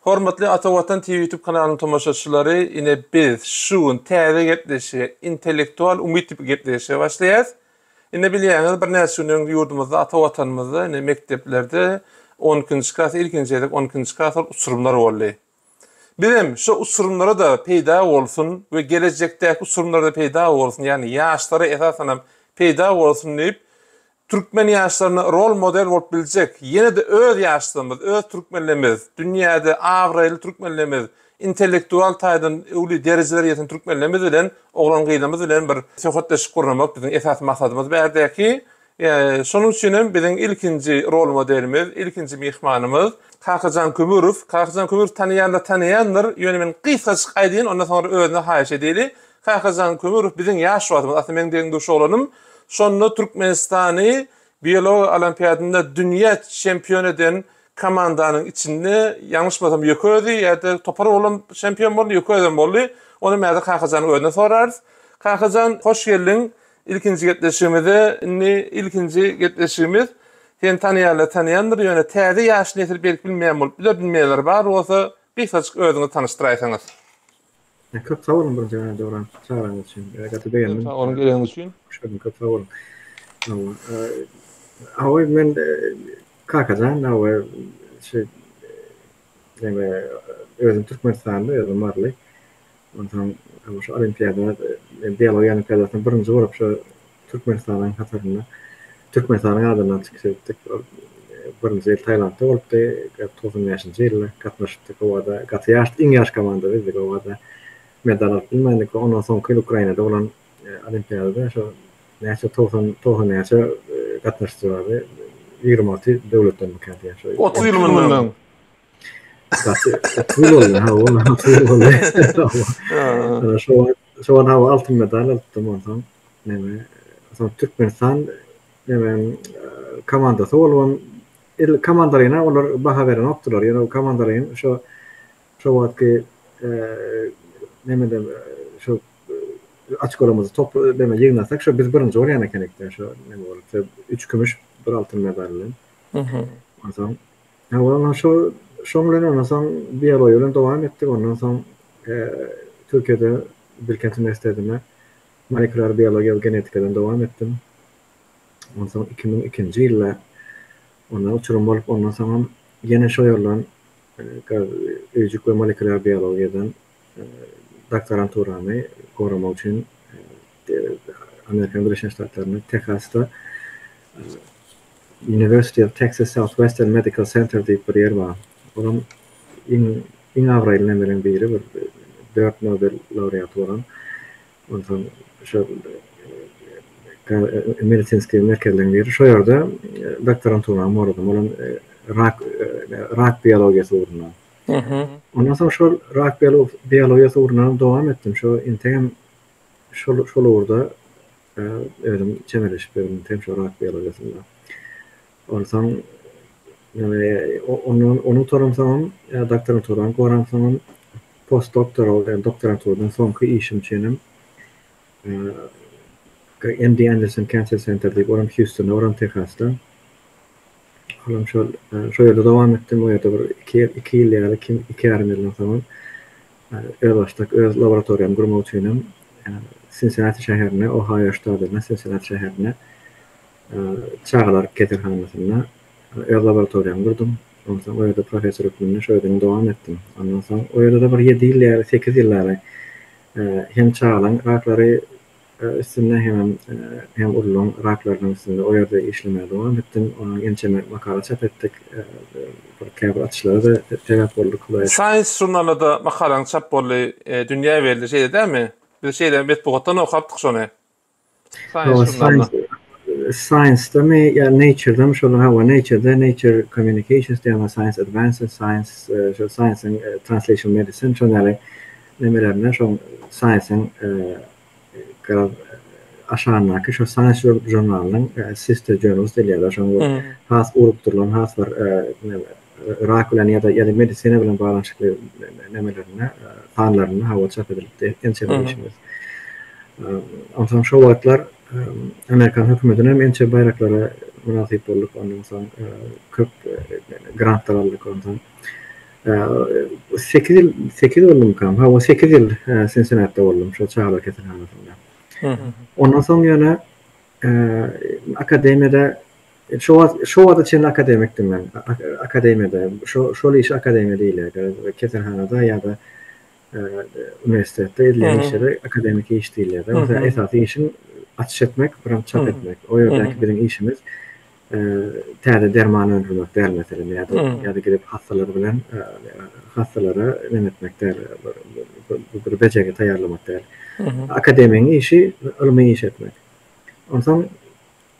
Hormatly Ata Watan TV YouTube kanalynyň tomaşaçylary, ine biz şu gün täze gepleşige Intellektual umyt diýip gepleşige başlaýas. Ine bilýäňiz birnäçe gün öň ýurdumyzda Ata Watanymyzda ine mekdeplerde 12-nji klas ilkinji gezek 12-nji klas bolup uçurymlar boldy. Bizem şu uçurymlara-da peýda bolsun we gelejekdäki uçurymlara-da peýda bolsun, ýagny ýaşlara esasanam peýda bolsun diýip Türkmen ýaşlaryna rol model bolup biljek, ýene-de öz ýaşlarymyz, öz türkmenlerimiz, dünýäde abraýly türkmenlerimiz, intellektual taýdan uly derejelere ýeten türkmenlerimiz bilen, oglan-gyzlarymyz bilen bir söhbetdeşlik gurnamak biziň esasy maksadymyz bärdäki. Şonuň üçin hem biziň ilkinji rol modelimiz, ilkinji myhmanymyz Kakajan Kömürow. Kakajan Kömürow tanaýanlar tanaýandyr, ýöne men gysgajyk aýdaýyn, ondan soňra özüne haýyş edeli. Kakajan Kömürow biziň ýaş wagtymyz, aslynda meň deň-duş oglanym, şonda Türkmenistany biologiýa olimpiadynda dünýä çempion eden komandanyň içinde, ýalňyşmasam ýeke özi ýa-da topar bolan çempion boldy, ýeke özem boldy. Ony häzir Kakajanyň özünden sorarys. Kakajan, hoş geldiň ilkinji gepleşigimize. Indi ilkinji gepleşigimiz seni tanaýanlar tanaýandyr, ýöne täze ýaş nesil belki bilmeýän bolup biler, bilmeýänler bar bolsa gysgajyk özüňizi tanyşdyraýsaňyz. Köp sag boluň birinji gezek Döwran çagyraňyz üçin. Gaty begendim. Sag boluň geleniňiz üçin. Hoş gördüm, köp sag boluň. Hawa, men Kakajan, hawa, şu näme özüm Türkmenistanly, özüm Maryly. Onsoň şu olimpiada, biologiýa olimpiadasynda birinji bolup şu Türkmenistanyň hatarynda Türkmenistanyň adyndan çykyş edipdik. Birinji ýyl Tailandda bolupdy, 95-nji ýylda gatnaşypdyk. Owada gaty ýaş, iň ýaş komanda bizdik owada. Medal alyp bilmändik. Ondan soňky ýyl Ukrainada bolan olimpiadada şo näçe 90 90 näçe gatnaşyjy bardy. 26 döwletdenmikä diýýän şo. 30 ýyl mundan öň. Gaty 30 ýyl boldy, hawa, 30 ýyl boldy. Şo wagt, şo wagt hawa altyn medal alypdym onsoň. Neme, soň Türkmenistan neme komandasy bolubam edil komandalaýyn olar baha berenokdylar. Ýöne komandalaýyn şo şo wagtky nemede şo oçkolarymyzy top neme ýygnasak şo biz birinji bolýan ekenik-de şo neme bolup üç kümüş bir altyn medal bilen. Onsoň Ondan şo şoň bilen ondan soň biologiýa bilen dowam etdik. Ondan soň Türkiýede Bilkent uniwersitetinde Molekular biologiýa we genetikadan dowam etdim. Onsoň 2002-nji ýylda ondan uçurym bolup, ondan soňam ýene şo ýoldan öýjük we molekulýar biologiýadan doktoranturamy goramak üçin Amerikanyň Birleşen Ştatlarynda, Tehasda University of Texas Southwestern Medical Center diýip bir ýer bar. Olam iň iň abraýly nemeleň biri, bir dört Nobel laureaty bolan. Onsoň şo medisinskiý merkezleriň biri. Şo ýerde doktoranturamy goradym. Olam rak rak biologiýasy ugrunda. Ondan soň şol rak biologiýasy ugrundanam dowam etdim. Şo integem şol şol ugurda özüm çemeleşip ýörün integem şo rak biologiýasynda. Onsoň ondan ony gutaramsoňam doktoranturany goramsoňam Postdoktoral, ýagny doktoranturadan soňky işim üçinem MD Anderson Cancer Center diýip, olam Hýustonda, olam Tehasda. Olam şol şo ýerde dowam etdim. O ýerde bir iki ýyl, iki ýyl ýaly, iki, iki ýarym ýyldan soňam özbaşdak öz laboratoriýamy gurmak üçinem Sinsinati şäherine, Ohaýo ştatynda Sinsinati şäherine çagalar keselhanasynda Öz laboratoriýamy gurdum. Onsoň o ýerde professor hökmünde şo ýerden dowam etdim. Ondan soň o ýerde-de bir ýedi ýyl ýaly, sekiz ýyl ýaly hem çagalaň raklary üstünde hemem hem ululaň raklarynyň üstünde o ýerde işlemäge dowam etdim. Ondan ençeme makala çap etdik. Bir käbir açyşlara-da sebäp bolduk Hudaýa şükür. Science žurnalynda-da makalaň çap boldy, dünýä belli, şeýle dälmi? Biz şeýle metbugatdan okapdyk şony. Science Science-damy ýa Nature-damy şol hawa Nature-de Nature Communications diýen Science Advances Science şol Science-iň Translation Medicine şol ýaly nemelerinde şol Science-iň garaz aşagyndaky şol Science žurnalynyň sister journals diýilýär şoň has ugrukdyrylan has bir rak bilen ýa-da ýa-da medisina bilen baglanyşykly nemelerinde sanlarynda hawa çap edilipdi ençeme işimiz. Onsoň şo wagtlar Amerikan hökümetine ençe baýraklara mynasyp bolduk. Ondan soň köp grantlar aldyk onsoň. 8 ýyl, 8 boldumkam? Hawa, 8 ýyl Sinsinatda boldum, şol çagalar keselhanasynda. Ondan soň ýöne akademiýada şo wagt şo wagta çenli akademikdim men. Akademiýada şo şol işe akademiýa diýilýär. Keselhanada ýa-da uniwersitetde edilýän işlere akademiki iş diýilýär. Mesela esasy işiň açyş etmek, biram çap etmek. O ýerdäki biziň işimiz täze derman öndürmek däl meselem ýa-da ýa-da gidip hassalar bilen hassalara neme etmek däl, bir bejergi taýýarlamak däl. Akademigiň işi ylmy iş etmek. Onsoň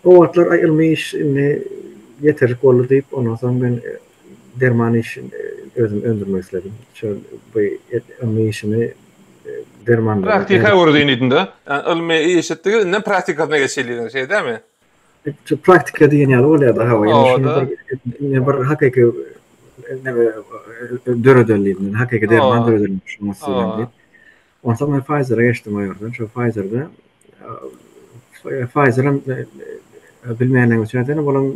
o wagtlar aý ylmy iş indi ýeterlik boldy diýip, ondan soň men derman işini özüm öndürmek isledim. Şol bu ylmy işimi dermanlara Praktika öwredin diýdiň-de. Ylmy iş etdiňiz, indem praktikasyna geçeli diýdiň, şeý dälmi? Şu praktika diýen ýaly bolýar-da, hawa, ýöne şuny bir indi bir hakyky neme döredeli diýdim, hakyky derman döredeli şunuň üsti bilen diýip. Onsoň men Pfizer-e geçdim o ýerden. Şo Pfizer-de Pfizer hem bilmeýänleriňiz üçin aýdaýyn, olam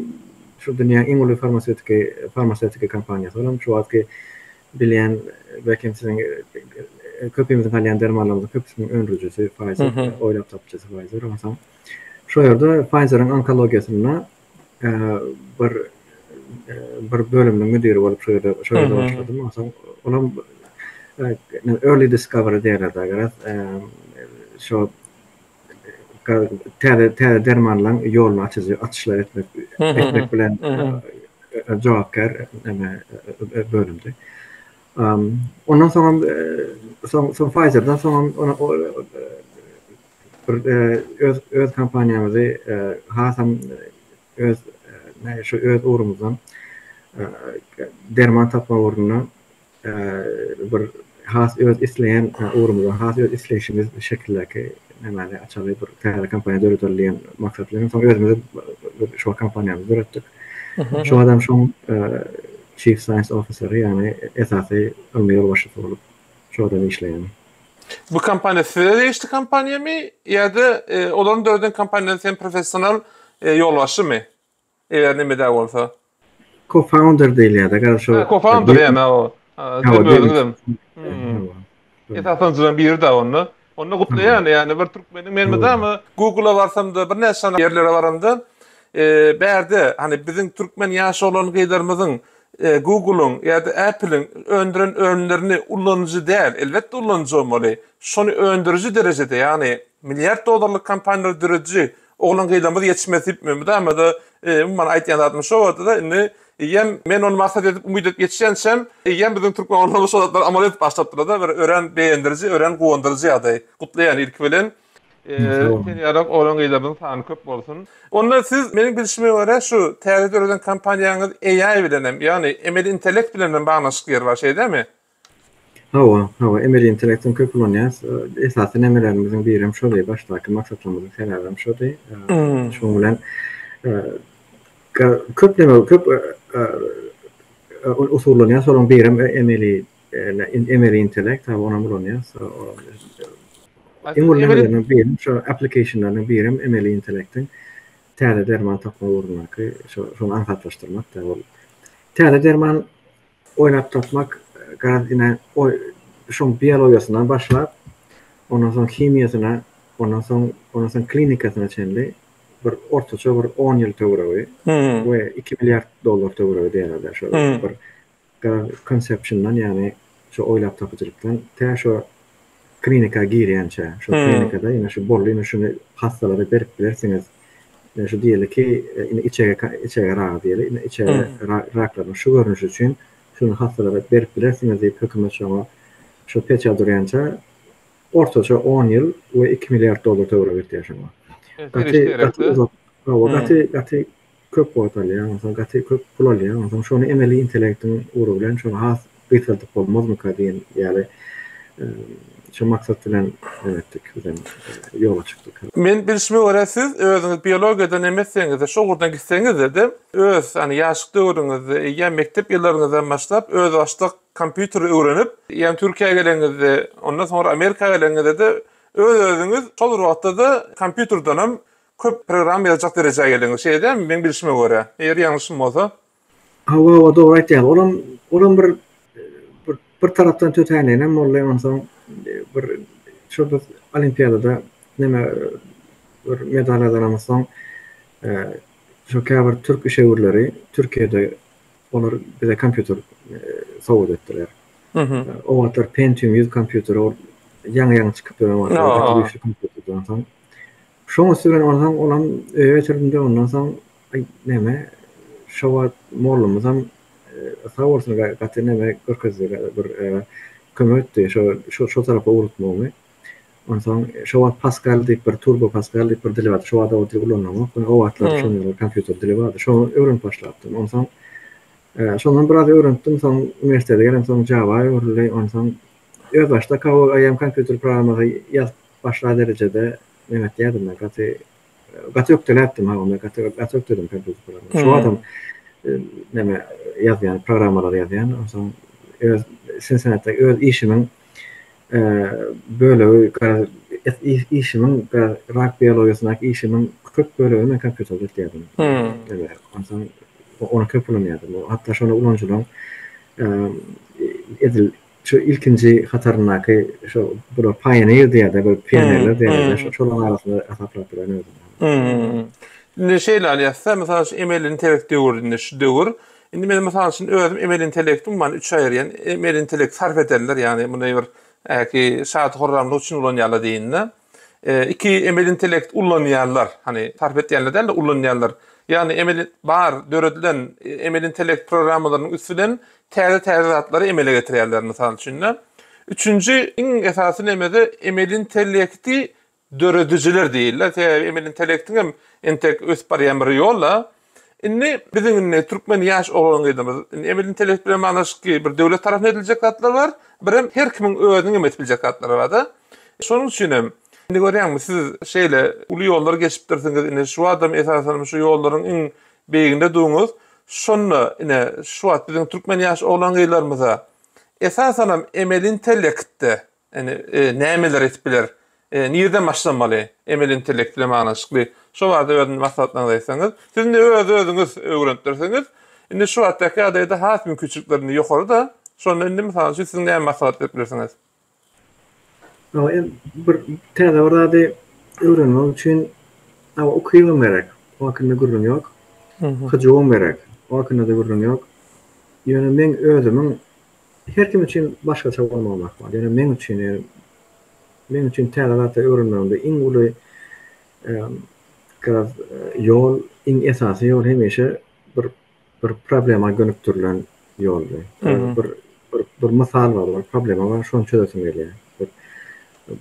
şu dünýäniň iň uly farmasewtiki farmasewtiki kompaniýasy. Olam şu wagtky bilýän belkem siziň köpimiziň alýan dermanlarymyzyň köpüsiniň öndürijisi Pfizer, oýlap tapyjysy Pfizer. Onsoň Şo ýerde Pfizer-iň onkologiýasynda bir bir bölüminiň müdiri bolup şo ýerde şo ýerde başladym. Onsoň olam early discovery diýerler-de garaz şo täze täze dermanlaryň ýoluny açyjy açyşlar etmek etmek bilen jogapkär neme bölümdi. Ondan soňam soň soň Pfizer-den soňam Bir öz öz kompaniýamyzy hasam öz şu öz ugrumyzdan derman tapmak ugrunda bir has öz isleýän ugrumyzdan has öz isleýşimiz şekildäki nämäni açaly bir täze kompaniýa döredeli diýen maksat bilen soň özümiz şol kompaniýamyzy döretdik. Şu adam şoň Chief Science Officer-y ýagny esasy ylmy ýolbaşçysy bolup şu adam işleýän. Bu kompaniýa size degişli kompaniýamy ýa-da olaryň döreden kompaniýasy sen professional ýolbaşçymy? Eger neme-de bolsa. Co-founder diýilýär-de, garaz şo. Co-founder ýa-da o. Sen özüňizem. Esasanjylaryň biri-de onda. Onda gutlaýan, ýagny bir türkmeniň men mydama Google-a barsamda, birnäçe sany ýerlere baramda, bärde hany biziň türkmen ýaş oglan-gyzlarymyzyň Google-yň ýa-da Apple-iň öndüren önümlerini ulanyjy däl, elbetde ulanyjy bolmaly, şony öndüriji derejede, ýagny milliard dollarlyk kompaniýalary dörediji oglan-gyzlarymyz ýetişmez diýip men mydama-da umuman aýtýan zadym şo boldy-da, indi eýýäm men ony maksat edip umyt edip ýetişýänçäm, eýýäm biziň türkmen oglanlarymyz şo zatlary amal edip başlapdylar-da, bir örän begendiriji, örän guwandyryjy ýagdaý. Gutlaýan ilki bilen. Sen ýaly oglan-gyzlarymyzyň sany köp bolsun. Onda siz meniň bilşime görä şu täze döreden kompaniýaňyz AI bilen hem, ýagny emeli intellekt bilen hem baglanyşykly ýeri bar, şeýle dälmi? Hawa, hawa, emeli intellektem köp ulanýas. Esasy nemelerimiziň biri hem şody, başdaky maksatlarymyzyň sebäbi hem şody. Şonuň bilen köp neme, köp usullanýar, şolaryň biri hem emeli Emeli intellekt, hawa, onam ulanýas. Iň uly nemeleriniň biri, şo application-larynyň biri hem emeli intellektiň täze derman tapmak ugrundaky şo şony aňsatlaşdyrmak da ol. Täze derman oýlap tapmak garaz ine o şoň biologiýasyndan başlap, ondan soň himiýasyna, ondan soň ondan soň klinikasyna çenli bir ortaça bir on ýyl töweregi we iki milliard dollar töweregi diýerler şo bir Conception-dan, ýagny şo oýlap tapyjylykdan tä şo klinika girýänçä, şo klinikada ine şu boldy, ine şuny hassalara berip bilersiňiz. Ine şu diýeli ki, ine içege içege ragy diýeli, ine içege raklarynyň şu görnüşi üçin şuny hassalara berip bilersiňiz diýip hökümet şoňa şo peça durýança ortaça on ýyl we iki milliard dollar töweregi gitýär şoňa. Gaty gaty uzak, gaty gaty köp wagt alýar, onsoň gaty köp pul alýar, onsoň şony emeli intellektiň ugry bilen şony has gysgaldyp bolmazmyka diýen ýaly şu maksat bilen neme etdik bizem ýola çykdyk. Men bilşime görä siz özüňiz biologiýadan neme etseňizde şu ugurdan gitseňizde-de öz hany ýaşlyk döwrüňizde eýýäm mekdep ýyllaryňyzdan başlap özbaşdak kompýuteri öwrenip eýýäm Türkiýä geleňizde ondan soňra Amerika geleňizde-de öz-özüňiz şol bir wagtda-da kompýuterdenem Köp programma ýazjak derejä geldiňiz, şeýle dälmi, meň bilşime görä? Eger ýalňyşym bolsa. Hawa, hawa, dogry aýtýaň. Olam, olam bir. bir tarapdan tötänleýinem boldy, onsoň bir şo biz olimpiadada neme bir medal gazanamyzsoň şo käbir türk işewürleri Türkiýede olar bize kompýuter sowgat etdiler. O wagtlar Pentium 100 kompýuteri ol ýaňy-ýaňy çykyp ýören wagtlar gaty güýçli kompýuterdi onsoň. Şoň üsti bilen onsoň olam öýe getirdim-de ondan soň aý neme şo wagt mollumyzam sag bolsun gaty neme görkezdi bir kömek etdi şo şo tarapa ugrukmagymy. Onsoň şo wagt Paskal diýip bir Turbo Paskal diýip bir dili bardy. Şo wagt o dili ulanamok. O wagtlar şonuň ýaly kompýuter dili bardy. Şony öwrenip başlapdym. Onsoň şondan biraz öwrenipdim. Soň uniwersitete gelemsoň Java öwrüldi. Onsoň özbaşdak hawa eýýäm kompýuter programmasy ýazyp başlar derejede neme etýärdim men gaty gaty ökdeläpdim hawa men gaty gaty ökdedim kompýuter programmasy. Şo wagtam neme ýazýan programmalary ýazýan. Onsoň öz Cincinnati-de öz işimiň bölegi garaz işimiň rak biologiýasyndaky işimiň köp bölegini men kompýuterde etýärdim. Onsoň ony köp ulanýardym. Hatda şony ulanyjylaryň edil şu ilkinji hataryndaky şo bular pioneer diýýärler, bir pionerler diýýärler, şolaryň arasynda hasaplap bilen özümi. Indi şeýle alýasda, mysal üçin emeli intellekt döwründe şu döwür Indi men mysal üçin özüm emeli intellekti umuman üçe aýyrýan. Emeli intellekt sarp ederler, ýagny muny bir äki şady-horramlyk üçin ulanýarlar diýende. Iki emeli intellekt ulanýarlar, hany sarp etýänler däl-de ulanýarlar. Ýagny emeli bar döredilen emeli intellekt programmalarynyň üsti bilen täze-täze zatlary emele getirýärler mysal üçin-de. Üçünji iň esasy nemede emeli intellekti döredijiler diýilýär. Sebäbi emeli intellektiň hem entek ösüp barýan bir ýol-da. Indi biziň indi türkmen ýaş oglan-gyzlarymyz indi emeli intellekt bilen baglanyşykly bir döwlet tarapyndan ediljek zatlar bar, birem her kimiň özüniň hem edip biljek zatlary bar-da. Şonuň üçin hem indi görýäňmi siz şeýle uly ýollar geçipdirsiňiz, indi şu wagtam esasanam şu ýollaryň iň beýiginde duňyz. Şonda ine şu wagt biziň türkmen ýaş oglan-gyzlarymyza esasanam emeli intellektde Indi nämeler edip biler? Nirden başlamaly? Emeli intellekt bilen baglanyşykly. Şo barada öz maslahatlaryňyzy aýtsaňyz. Siz indi öz özüňiz öwrenipdirsiňiz. Indi şu wagtdaky ýagdaýda has mümkinçilikler indi ýokaryda. Şonda indi mysal üçin siziň näme maslahat berip bilersiňiz? Hawa, bir täze bir zady öwrenmek üçin hawa ukybam gerek. O hakynda gürrüň ýok. Hyjuwam gerek. O hakynda-da gürrüň ýok. Ýöne meň özümiň Her kim üçin başgaça bolmagy ahmal. Ýöne meň üçin, ýöne meň üçin täze zatlar öwrenmegimde iň uly garaz ýol, iň esasy ýol hemişe bir bir problema gönükdirilen ýoldy. Bir bir bir mysal bar, bir problema bar, şony çözesim gelýär. Bir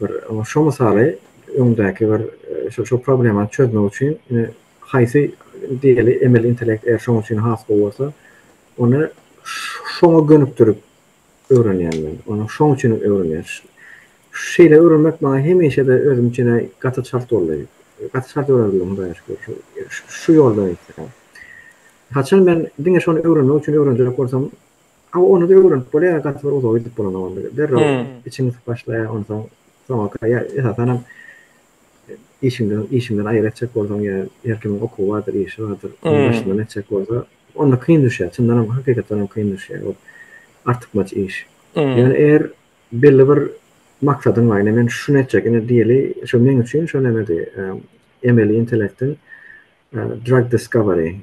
bir şo mysaly öňdäki bir şo şo problemany çözmek üçin haýsy diýeli emeli intellekt eger şoň üçin has gowy bolsa, Ony şoňa gönükdirip öwrenýän men. Ony şoň üçin öwrenýän. Şeýle öwrenmek maňa hemişe-de özüm üçin gaty çalt boldy. Gaty çalt öwrendim Hudaýa şükür. Şu ýoldan gitsem. Haçan men diňe şony öwrenmek üçin öwrenjek bolsam, a ony-da öwrenip bolýar, gaty bir uzaga gidip bolanok onda. Derrew içiň gysyp başlaýar, onsoň soňra ýa esasanam işiňden işiňden aýry etjek bolsaň ýa her kimiň okuwy bardyr, işi bardyr, onuň daşyndan etjek bolsa, Onda kyn düşýär. Çyndanam, hakykatdanam kyn düşýär. Ol artykmaç iş. Ýöne eger belli bir maksadyň bar, ine men şuny etjek, ine diýeli, şo meň üçin şo nemedi, emeli intellektiň drug discovery,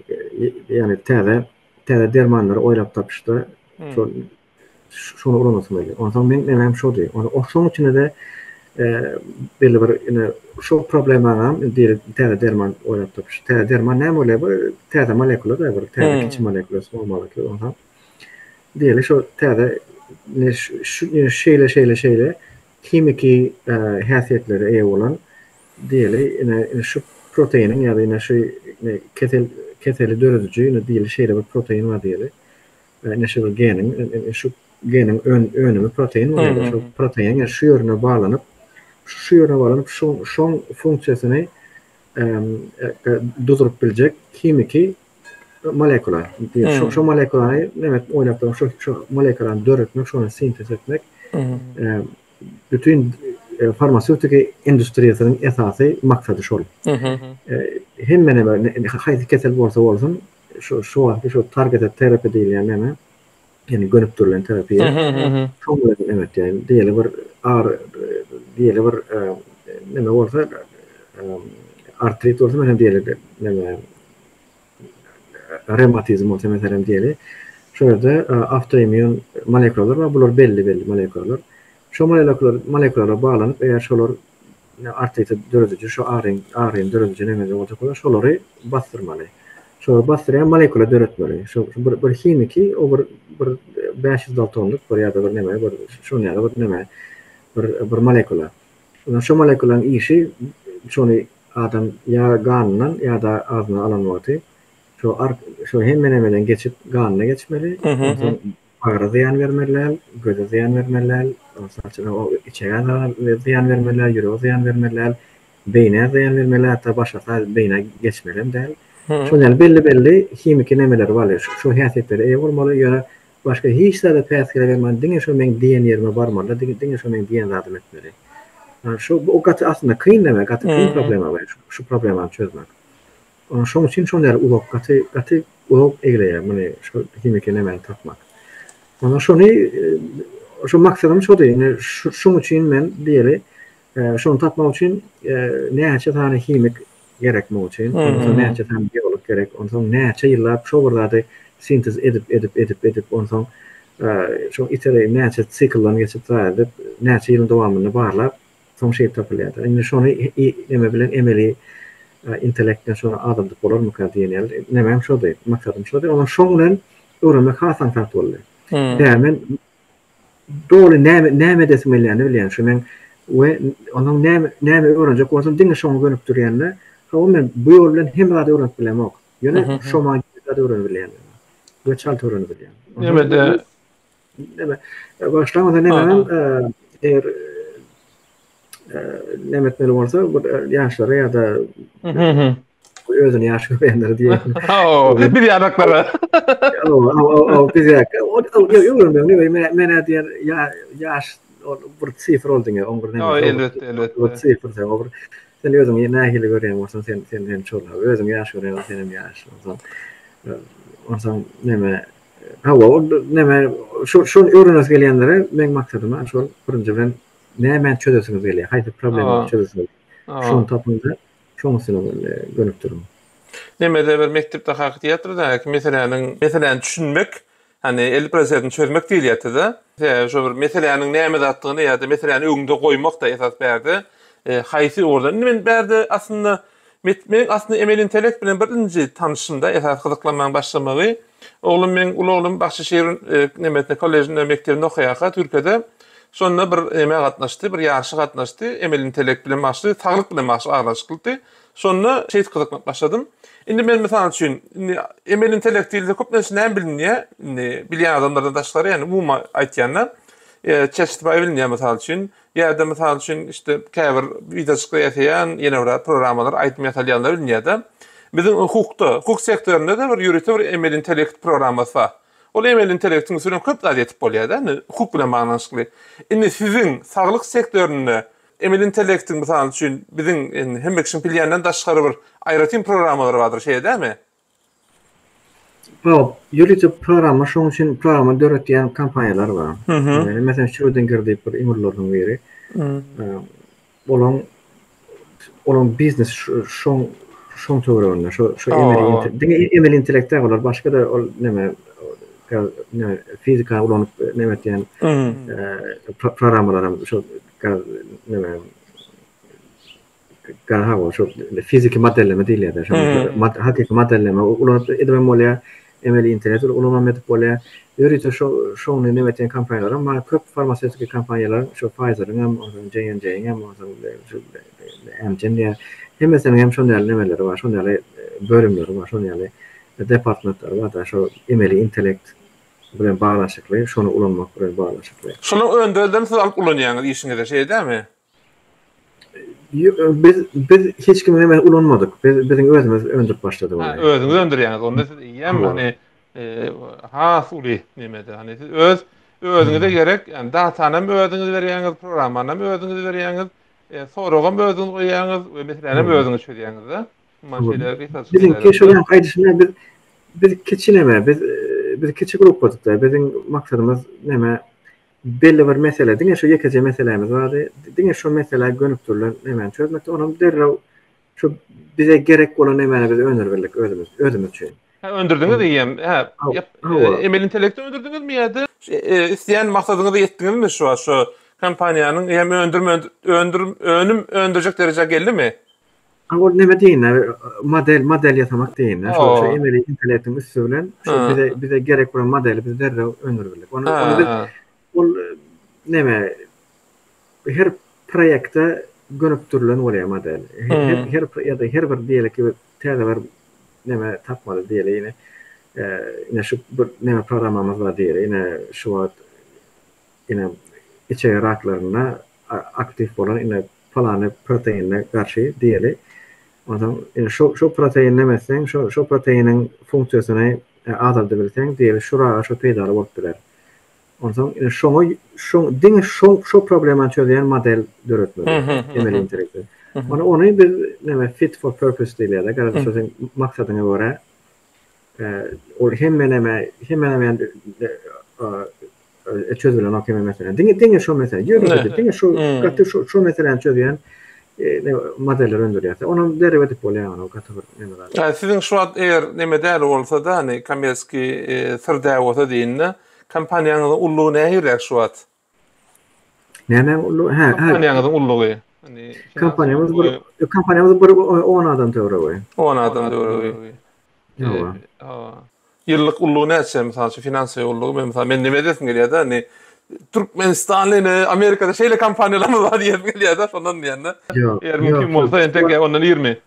ýagny täze täze dermanlary oýlap tapyşda şol Şony ulanasym gelýär. Onsoň meň nemem şody. Ony şoň içinde-de belli bir ine şo problemaňam diýeli täze derman oýlap tapyş. Täze derman näme bolýar? Bir täze molekula-da bir täze kiçi molekula, small molecule. Onsoň diýeli şo täze ne şu şeýle şeýle şeýle himiki häsiýetlere eýe bolan diýeli ine şu proteiniň ýa-da ine şu kesel keseli dörediji ine diýeli şeýle bir protein bar diýeli. Ine şu bir geniň, şu geniň önümi protein bolýar. Şu protein şu ýerine baglanyp, şu ýerine baglanyp, şu şoň funksiýasyny duzuryp biljek himiki molekula. Şu şu molekulany näme oýlap tapyp, şu şu molekulany döretmek, şony sintez etmek. Bütin farmasewtika industriýasynyň esasy maksady şol. Hemme näme, haýsy kesel bolsa bolsun, Şu şu wagtky şu targeted therapy diýilýän näme? Ýani gönükdirilen terapiýa. Şoň bilen emet ýani diýeli bir ar diýeli bir neme bolsa artrit bolsa meselem diýeli neme rewmatizm bolsa meselem diýeli şo ýerde awtoimmun molekulalar bar bular belli belli molekulalar. Şo molekulalar molekulalara baglanyp eger şolar artriti dörediji şo agyryň agyryny dörediji nemeler boljak bolsa şolary basdyrmaly. Şolary basdyrýan molekula döretmeli. Şo bir bir himiki o bir bir 500 daltonlyk bir ýa-da bir neme bir şonuň ýaly bir neme bir bir molekula. Ondan şo molekulanyň işi şony adam ýa ganyndan ýa-da agzyndan alan wagty şo ark şo hemme nemeden geçip ganyna geçmeli. Onsoň Agyra zyýan bermeli däl, göze zyýan bermeli däl, mysal üçin, o içegä zyýan bermeli däl, ýürege zyýan bermeli däl, beýnä zyýan bermeli däl, hatda başga beýnä geçmeli hem däl. Şol ýaly belli-belli himiki nemeleri bar, şo häsiýetlere eýe bolmaly, ýöne başga hiç zada päsgel bermän, diňe şo meň diýen ýerime barmaly, diňe şo meň diýen zadymy etmeli. Şo bu gaty aslynda kyn neme, gaty kyn problema şu problemany çözmek. Şoň üçin şol ýaly uzak gaty gaty uzak egleýär muny şu himiki nemäni tapmak. Ondan şony şo maksadym şody indi şoň üçin men diýeli şony tapmak üçin näçe sany himik gerek muň üçin onsoň näçe sany biolog gerek onsoň näçe ýyllap şo bir zady sintez edip edip edip edip onsoň şo itere näçe sikldan geçip zat edip näçe ýylyň dowamynda barlap Soň şeýdip tapylýar-da. Indi şony neme bilen emeli intellekt bilen şony azaldyp bolarmyka diýen ýaly nemem şody, maksadym şody. Ondan şoň bilen öwrenmek has aňsat boldy. Sebäbi men doly näme näme edesim gelýänini bilýän. Şu men we ondan näme näme öwrenjek bolsam diňe şoňa gönükdirýän-de. Hawa men bu ýol bilen hemme zady öwrenip bilemok. Ýöne şo maňa zady öwrenip bilýän. We çalt öwrenip bilýän. Nemede Neme, başlamasa nemem eger neme etmeli bolsa bir ýaşlara ýa-da özüni ýaş görýänlere diýeýin. Hawa, biz ýanaklara. Hawa, hawa, biz ýa. Öwrenmek neme, men diýen ýaş bir sifr ol diňe, oň bir neme. Hawa, elbetde, elbetde. Bir sifr sen, o bir sen özüňi nähili görýän bolsaň, sen sen hem şol. Özüňi ýaş görýän bolsaň, sen hem ýaş. Onsoň onsoň neme Hawa, ol näme, şo şony öwrenesi gelýänlere meň maksadym şol birinji bilen nämäni çözesiňiz gelýär, haýsy problemany çözesiňiz gelýär. Şony tapyň-da, şoň üstüne gönükdiriň. Nemede bir mekdepde haky diýýärdiler-dä, meseläniň, meseläni düşünmek, hany 50 prosentini çözmek diýilýärdi-de. Sebäbi şo bir meseläniň näme zatdygyny ýa-da meseläni öňüňde goýmak-da esas bärde. Haýsy ugurdan. Indi men bärde aslynda Meniň aslynda emeli intellekt bilen birinji tanyşymda esasy gyzyklanmaň başlamagy, oglum meň uly oglum Bahçeşehir nemesinde kolležinde mekdebinde okaýarka Türkiýede şonda bir neme gatnaşdy, bir ýaryşa gatnaşdy, emeli intellekt bilen bagşy, saglyk bilen bagşy aralaşyklydy. Şonda şeýdip gyzyklanyp başladym. Indi men mysal üçin, indi emeli intellekt diýilse köplenç näme bilinýär? Indi bilýän adamlardan daşgary, ýagny umumy aýtýanda, ChatGPT bilinýär mysal üçin. Ýa-da mysal üçin işte käbir wideoçyklar ýasaýan ýene bir programmalar aýdym ýasalýanlar bilinýär-de. Biziň hukukda, hukuk sektorynda-da bir ýörite bir emeli intellekt programmasy bar. Ol emeli intellektiň üsti bilen köp zat etip bolýar-da, indi hukuk bilen baglanyşykly. Indi siziň saglyk sektorynda emeli intellektiň mysal üçin biziň indi hemme kişiň bilýänden daşgary bir aýratyn programmalary bardyr, şeýle dälmi? Ýok, ýörite programma şoň üçin programma döretýän kompaniýalar bar. Ýagny meselem Schrödinger diýip bir iň ulularynyň biri. Olaň olaň biznes şoň şoň töwereginde şo şo emeli diňe emeli intellekt däl olar başga-da ol neme neme fizikany ulanyp neme etýän programmalaram şo neme Hawa, şo fiziki modelleme diýilýär-de. Şo hakyky modelleme ulanyp edibem bolýar, emeli intellekt ulanam edip bolýar. Ýörite şo şony neme etýän kompaniýalaram bar. Köp farmasewtiki kompaniýalar şo Pfizer-iň hem, onsoň J&J-iň hem, onsoň Amgen diýýär. Hemmesiniň hem şon ýaly nemeleri bar, şon ýaly bölümleri bar, şon ýaly departmentleri bar-da, şo emeli intellekt bilen baglanyşykly, şony ulanmak bilen baglanyşykly. Şolaryň öndürenlerini siz alyp ulanýaňyz işiňizde, şeýle dälmi? Biz biz hiç kimiň emeli ulanmadyk. Biz biziň özümiz öndürip başladyk ony. Özüňiz öndürýäňiz. Onda siz eýýäm hani has uly nemede. Hani siz öz özüňize gerek, ýani datany hem özüňiz berýäňiz, programmany hem özüňiz berýäňiz, soragam özüňiz goýýaňyz we meseläni hem özüňiz çözýäňiz-de. Biziňki şol ýaňky aýdyşym ýaly biz biz kiçi neme biz. biz kiçi gruppadyk-da, biziň maksadymyz näme, belli bir mesele, diňe şu ýekeje meselämiz bardy, diňe şu meselä gönükdirilen nämäni çözmekdi, onam derrew şu bize gerek bolan nämäni biz öndüribildik özümiz, özümiz üçin. Hä, öndürdiňiz eýýäm. Hä, emeli intellekti öndürdiňizmi ýa-da isleýän maksadyňyza ýetdiňizmi şu wagt şu kompaniýanyň hem öndürme öndür önüm öndürjek derejä geldimi? Ha ol neme diýin, model model ýasamak diýin. Şo şo emeli intellektiň üsti bilen şo bize bize gerek bolan modeli biz derrew öndürip Ony ony biz ol neme her proýekte gönükdirilen bolýar model. Her her ýa-da her bir diýeli ki täze bir neme tapmaly diýeli ine ine şu bir neme programmamyz bar diýeli ine şu wagt ine içege raklarynda aktiw bolan ine palany proteinine garşy diýeli. Onsoň ine şo şo protein neme etseň, şo şo proteiniň funksiýasyny azaldybilseň diýeli şu raga şo peýdaly bolup biler. Onsoň ine şoňa şo diňe şo şo problemany çözýän model döretmeli emeli intellekti. Ony ony biz neme fit for purpose diýilýär-de, garaz şo seň maksadyňa görä ol hemme neme hemme neme çözülenok hemme mesele. Diňe diňe şo mesele. Ýöne diňe şo gaty şo şo meseläni çözýän modeller öndürýär. Onam derrew edip bolýar ony gaty bir neme zat. Ýa siziň şu wagt eger neme däl bolsa-da, hani kommerskiý syr däl bolsa diýinde, kompaniýaňyzyň ullugy nähiliräk şu wagt? Nämäň ullugy? Hä, hä. Kompaniýaňyzyň ullugy. Kompaniýamyz bir kompaniýamyz bir 10 adam töweregi. 10 adam töweregi. Hawa. Ýyllyk ullugy näçe, mysal üçin, finansiýa ullugy, men mysal, men neme edesim gelýär-de, indi Türkmenistanly ine Amerikada şeýle kompaniýalarymyz bar diýesim gelýär-de, şondan diýende. Ýok. Eger mümkin bolsa, entek ondan irmi?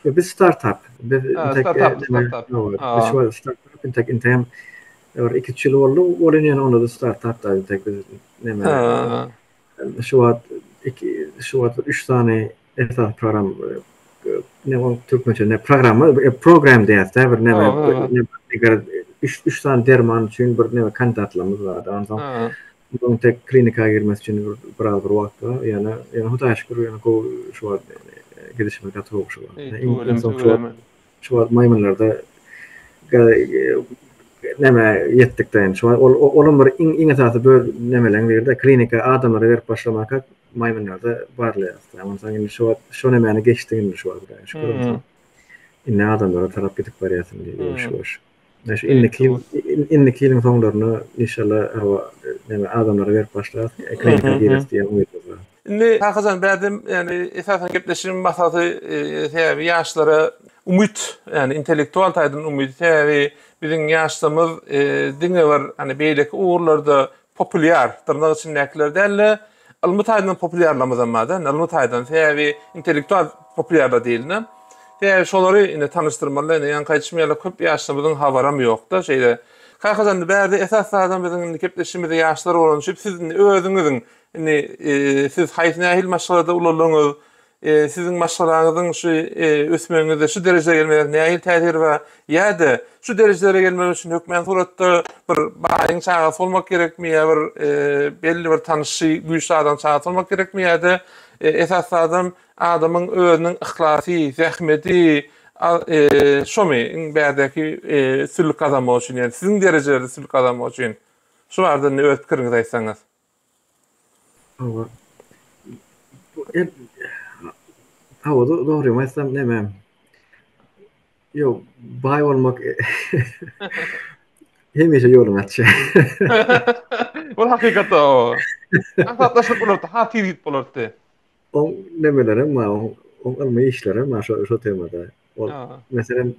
Ýok, biz startap. Biz entek startap, startap. Biz şu startap entek entegem bir 2-3 ýyl boldy, bolýan ýöne onda-da startap da entek biz neme. Şu wagt iki şu wagt üç sany esasy program ne ol türkmençe ne programma program diýýäs-dä bir neme üç üç sany derman üçin bir neme kandidatlarymyz bar. Onsoň munuň tek klinika girmesi üçin bir biraz bir wagt bar. Ýöne ýöne Hudaýa şükür ýöne gowy şu wagt gidişimiz gaty gowy şu wagt. Iň soňky Şu wagt maýmynlarda näme ýetdik daýyn. Şu wagt ol olam bir iň iň esasy böl nemeleň birde klinika adamlara berip başlamaka maýmynlarda barlaýarys. Onsoň indi şu wagt şo nemäni geçdik indi şu wagt. Şükür onsoň. Indi adamlara tarap gidip barýas indi ýuwaş ýuwaş. Şu indiki ýyl indiki ýylyň soňlaryna inşallah hawa näme adamlara berip başlarys. Klinika gireris diýen umydymyz bar. Indi Kakajan bärde ýani esasan gepleşigiň maksady sebäbi ýaşlara umyt ýani intellektual taýdan umyt sebäbi biziň ýaşlarymyz diňe bir hani beýleki ugurlarda populýar dyrnak içindäkiler dälde ylmy taýdan populýarlarymyzam bar-da ylmy taýdan sebäbi intellektual populýarlar diýildi. Sebäbi şolary indi tanyşdyrmaly indi ýaňky aýdyşym ýaly köp ýaşlarymyzyň habaram ýok-da şeýle. Kakajan indi bärde esas zadam biziň indi gepleşigimizde ýaşlar bolany üçin siz indi özüňiziň Indi siz haýsy nähili maşgalada ulaldyňyz? Siziň maşgalaňyzyň şu ösmegiňizde şu derejä gelmegine nähili täsiri bar? Ýa-da şu derejelere gelmek üçin hökmän suratda bir baýyň çagasy bolmak gerekmi ýa bir belli bir tanyşy güýçli adamyň çagasy bolmak gerekmi ýa-da esasy zadam adamyň özüniň yhlasy, zähmeti şomy iň bärdäki üstünlik gazanmak üçin ýa siziň derejelerde üstünlik gazanmak üçin? Şu barada indi öz pikiriňizi aýtsaňyz. Hawa. Hawa, dogrymy aýtsam, näme? Ýok, baý bolmak hemişe ýoluňy açýar. Ol hakykatda o. Aňsatlaşdyryp bolardy, has tiz gidip bolardy. Oň nemelerem bar, oň ylmy işlerem bar şo temada. Ol, meselem,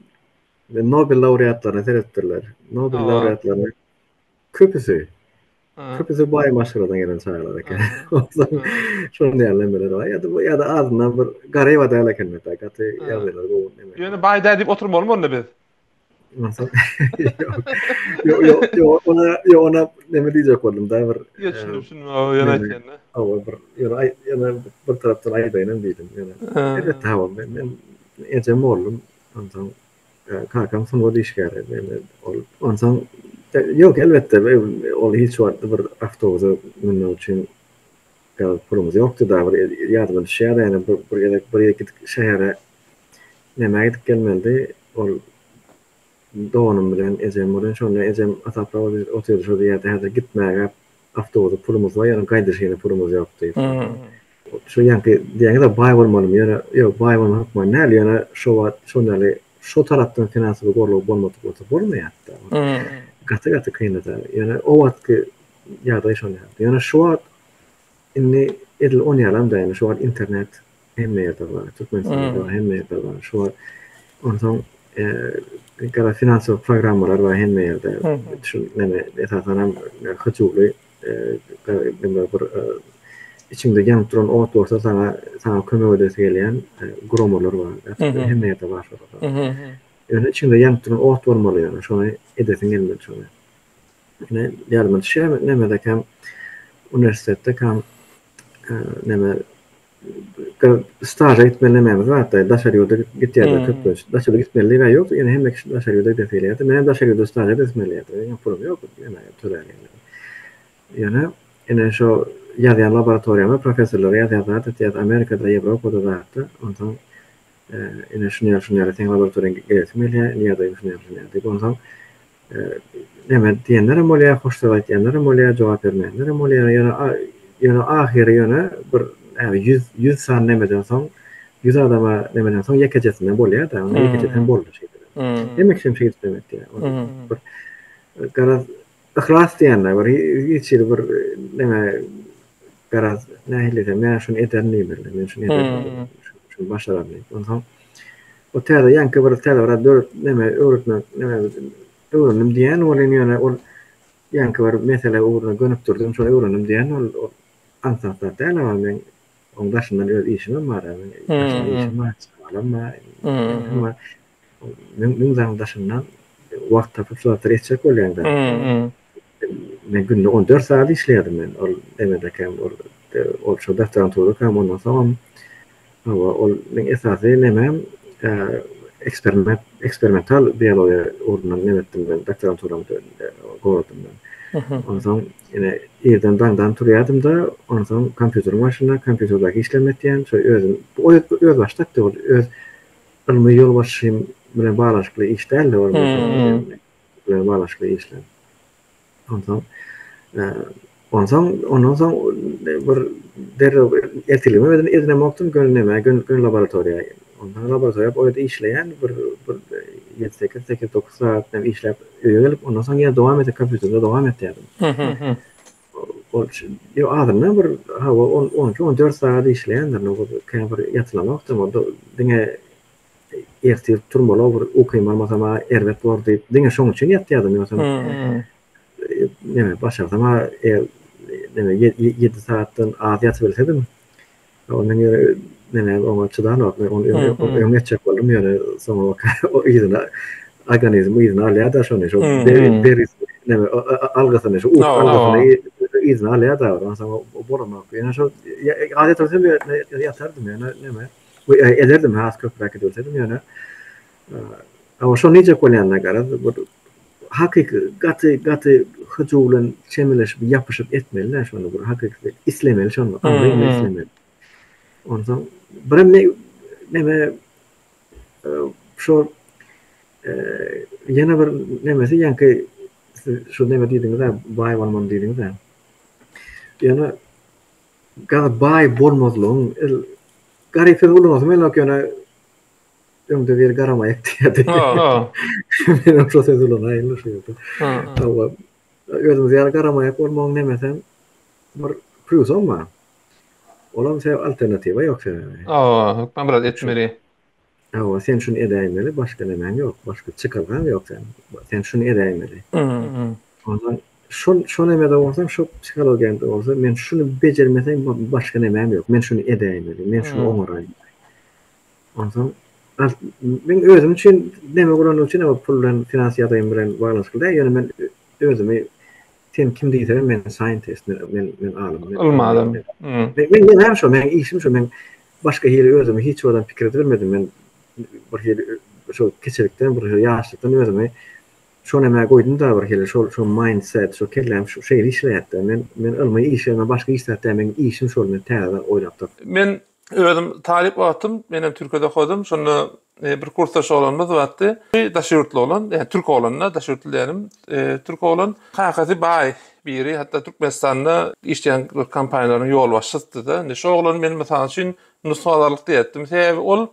Nobel laureatlaryna seredipdirler. Nobel laureatlaryna Köpüsi. Köpüsi baý maşgaladan gelen çagalar eken. Onsoň şonuň ýaly nemeler bar. Ýa-da ýa-da azyndan bir garyba däl ekenler da, gaty ýagdaýlary gowy neme. Ýöne baý däl diýip oturmalymy onda biz? Onsoň Ýok, ýok, ýok, ona, ýok, ona neme diýjek boldum da bir. Ýa düşündim, düşündim, hawa, ýöne aýtýan-da. Hawa, bir, ýöne aý, ýöne bir tarapdan aýdaýynam diýdim, ýöne. Elbetde, hawa, men, men ejem mugallym, onsoň Kakam sungat işgäri. Ol onsoň ýok elbetde ol hiç wagt bir awtobusa münmek üçin pulumyz ýokdy da bir ýadyma düşýär ýöne bir bir gezek bir ýere gidip şähere nämä gidip gelmelidi ol. Doganym bilen ejem bilen şonda ejem hasaplap otyrdy şo diýýärdi häzir gitmäge awtobusa pulumyz bar ýöne gaýdyşyna pulumyz ýok diýip. Şo ýaňky diýýäňiz-ä baý bolmalymy ýöne ýok baý bolmak hökman däl ýöne şo wagt şon ýaly şo tarapdan finansowy gorlag bolmadyk bolsa bolmaýardy-da. Gaty gaty kyndy-da. Ýöne o wagtky ýagdaý şon ýalydy. Ýöne şu wagt indi edil on ýalam däl indi şu wagt internet Hemme ýerde bar. Türkmenistanda bar, hemme ýerde bar. Şu wagt onsoň gara finansowy programmalar bar hemme ýerde. Şu neme esasan hem hyjuwly neme bir içiňde ýanyp duran ot bolsa saňa saňa kömek edesi gelýän guramalar bar. Hemme ýerde bar şolar. Ýöne içiňde ýanyp duran ot bolmaly ýöne şony edesiň gelmeli şony. Ine ýadyma düşýär nemedekäm uniwersitetdekäm neme staža gitmeli nemämiz bardy, daşary ýurda gitýärler köplenç. Daşary ýurda gitmeli diýip ýok, ýöne hemme kişi daşary ýurda gidesi gelýärdi. Menem daşary ýurda staža gidesim gelýärdi. Ýöne pulum ýok, neme tölärin. Ýöne ine şo ýazýan laboratoriýama professorlara ýazýar zat etýär, Amerikada, Ýewropada zatda. Onsoň ine şuny ýaly, şuny ýaly seň laboratoriýaňa gelesim gelýär, indi ýagdaýym şuny ýaly, şuny ýaly diýip, onsoň Näme diýenlerem bolýar, hoş söz aýtýanlaram bolýar, jogap bermeýänlerem bolýar. Ýöne ýöne ahyry ýöne bir näme ýüz ýüz sany nemeden soň, ýüz adama nemeden soň ýekejesinden bolýar-da, onda ýekejesem boldy şeýdip. Hemme kişem şeýdip neme etýär. Bir garaz yhlas diýende bir hiç hili bir neme garaz nähili diýsem, men şuny ederin diýmeli, men şuny ederin, şuny başararyn diýip. Onsoň O täze ýaňky bir täze bir döret neme öwretmek neme öwrendim diýen welin ýöne ol ýaňky bir mesele ugruna gönükdirdim şony öwrendim diýen ol aňsat zat däl a meň oň daşyndan öz işimem bar a meň daşynda işim bar çagalam bar bar müň müň zadyň daşyndan wagt tapyp şu zatlary etjek bolýaň da men günde 14 sagat işleýärdim men ol nemedekäm ol ol şo doktoranturadakam ondan soňam Hawa, ol meň esasy nemem eksperiment, eksperimental biologiýa ugrundan neme etdim men, doktoranturamy goradym men. Onsoň ine irden daňdan turýardym-da, onsoň kompýuteriň başynda, kompýuterdäki işlerimi etýän, şo özüm, bu özbaşdakdy ol, öz ylmy ýolbaşçym bilen baglanyşykly iş däldi ol, bilen baglanyşykly işler. Onsoň onsoň ondan soň bir derrew ertirligimi edin edinemokdym göni nämä göni göni laboratoriýa. Onsoň laboratoriýa o ýerde işleýän bir bir ýedi sekiz sekiz dokuz sagat näme işläp öýe gelip ondan soň ýene dowam edip kompýuterde dowam etýärdim. Ol ýo azyndan bir hawa on on iki on dört sagat işleýändirin o kän bir ýatylamokdym o diňe ertir turmaly bir ukym almasam-a erbet bor diýip diňe şoň üçin ýatýardym ýogsam neme başarsam-a neme ýedi sagatdan az ýatybilsedim ondan ýöne neme oňa çydanok men ony öň etjek boldum ýöne soňa o yzyna organizm yzyna alýar-da şony şo neme algysyny şo uky algysyny yzyna alýar-da onsoň bolanok ýöne şo az ýatybilsem ýatardym ýöne neme Ederdim has köpräk edilsedim ýöne Hawa şony diýjek bolýan-da garaz bir hakyky gaty gaty hyjuw bilen çemeleşip ýapyşyp etmeli-dä şony bir hakyky islemeli şony aňryňy islemeli. Onsoň birem neme şo ýene bir nemesi ýaňky siz şu neme diýdiňiz-ä baý bolmaly diýdiňiz-ä. Ýöne Garaz baý bolmazlygyň el garyp söz ulanasym gelenok ýöne öňde biri garamaýak diýýärdi. Men hem şo sözi ulanaýyn şu ýerde. Hawa. Özümiz ýaly garamaýak bolmagyň nemesem bir plýusam bar. Olam sebäp alternatiwa ýok sebäbi. Hawa, hökman biraz etmeli. Hawa, sen şuny edäýmeli, başga nemäň ýok, başga çykalgaň ýok sen. Sen şuny edäýmeli. Ondan şol şo nemede bolsaň, şo psihologiýada bolsa, men şuny bejermesem başga nemäm ýok. Men şuny edäýmeli, men şuny oňaraýmaly. Onsoň men özüm üçin neme guranym üçin o pul bilen finans ýagdaýym bilen baglanyşykly däl, ýöne men özümi sen kim diýseňem men scientist, men men men alym. Ylmy adam. Men men şo, meniň işim şo, men Başga hili özümi hiç wagtam pikir edibilmedim. Men bir hili şo kiçilikden, bir hili ýaşlykdan özümi şo nämä goýdum-da bir hili şol şo mindset, şo kelläm şu şeýle işleýärdi. Men men ylmy işe, men başga iş zat däl, meniň işim şol, men täze zat oýlap tap. Men. Özüm talyp wagtym menem Türkiýede okadym. Şonda bir kursdaş oglanymyz bardy. Daşary ýurtly oglan, ýagny türk oglan-da, daşary ýurtly diýelim, türk oglan. Kakasy baý biri, hatda Türkmenistanda işleýän bir kompaniýalaryň ýolbaşçysydy-da. Indi şo oglany men mysal üçin nusga alarlyk diýerdim. Sebäbi ol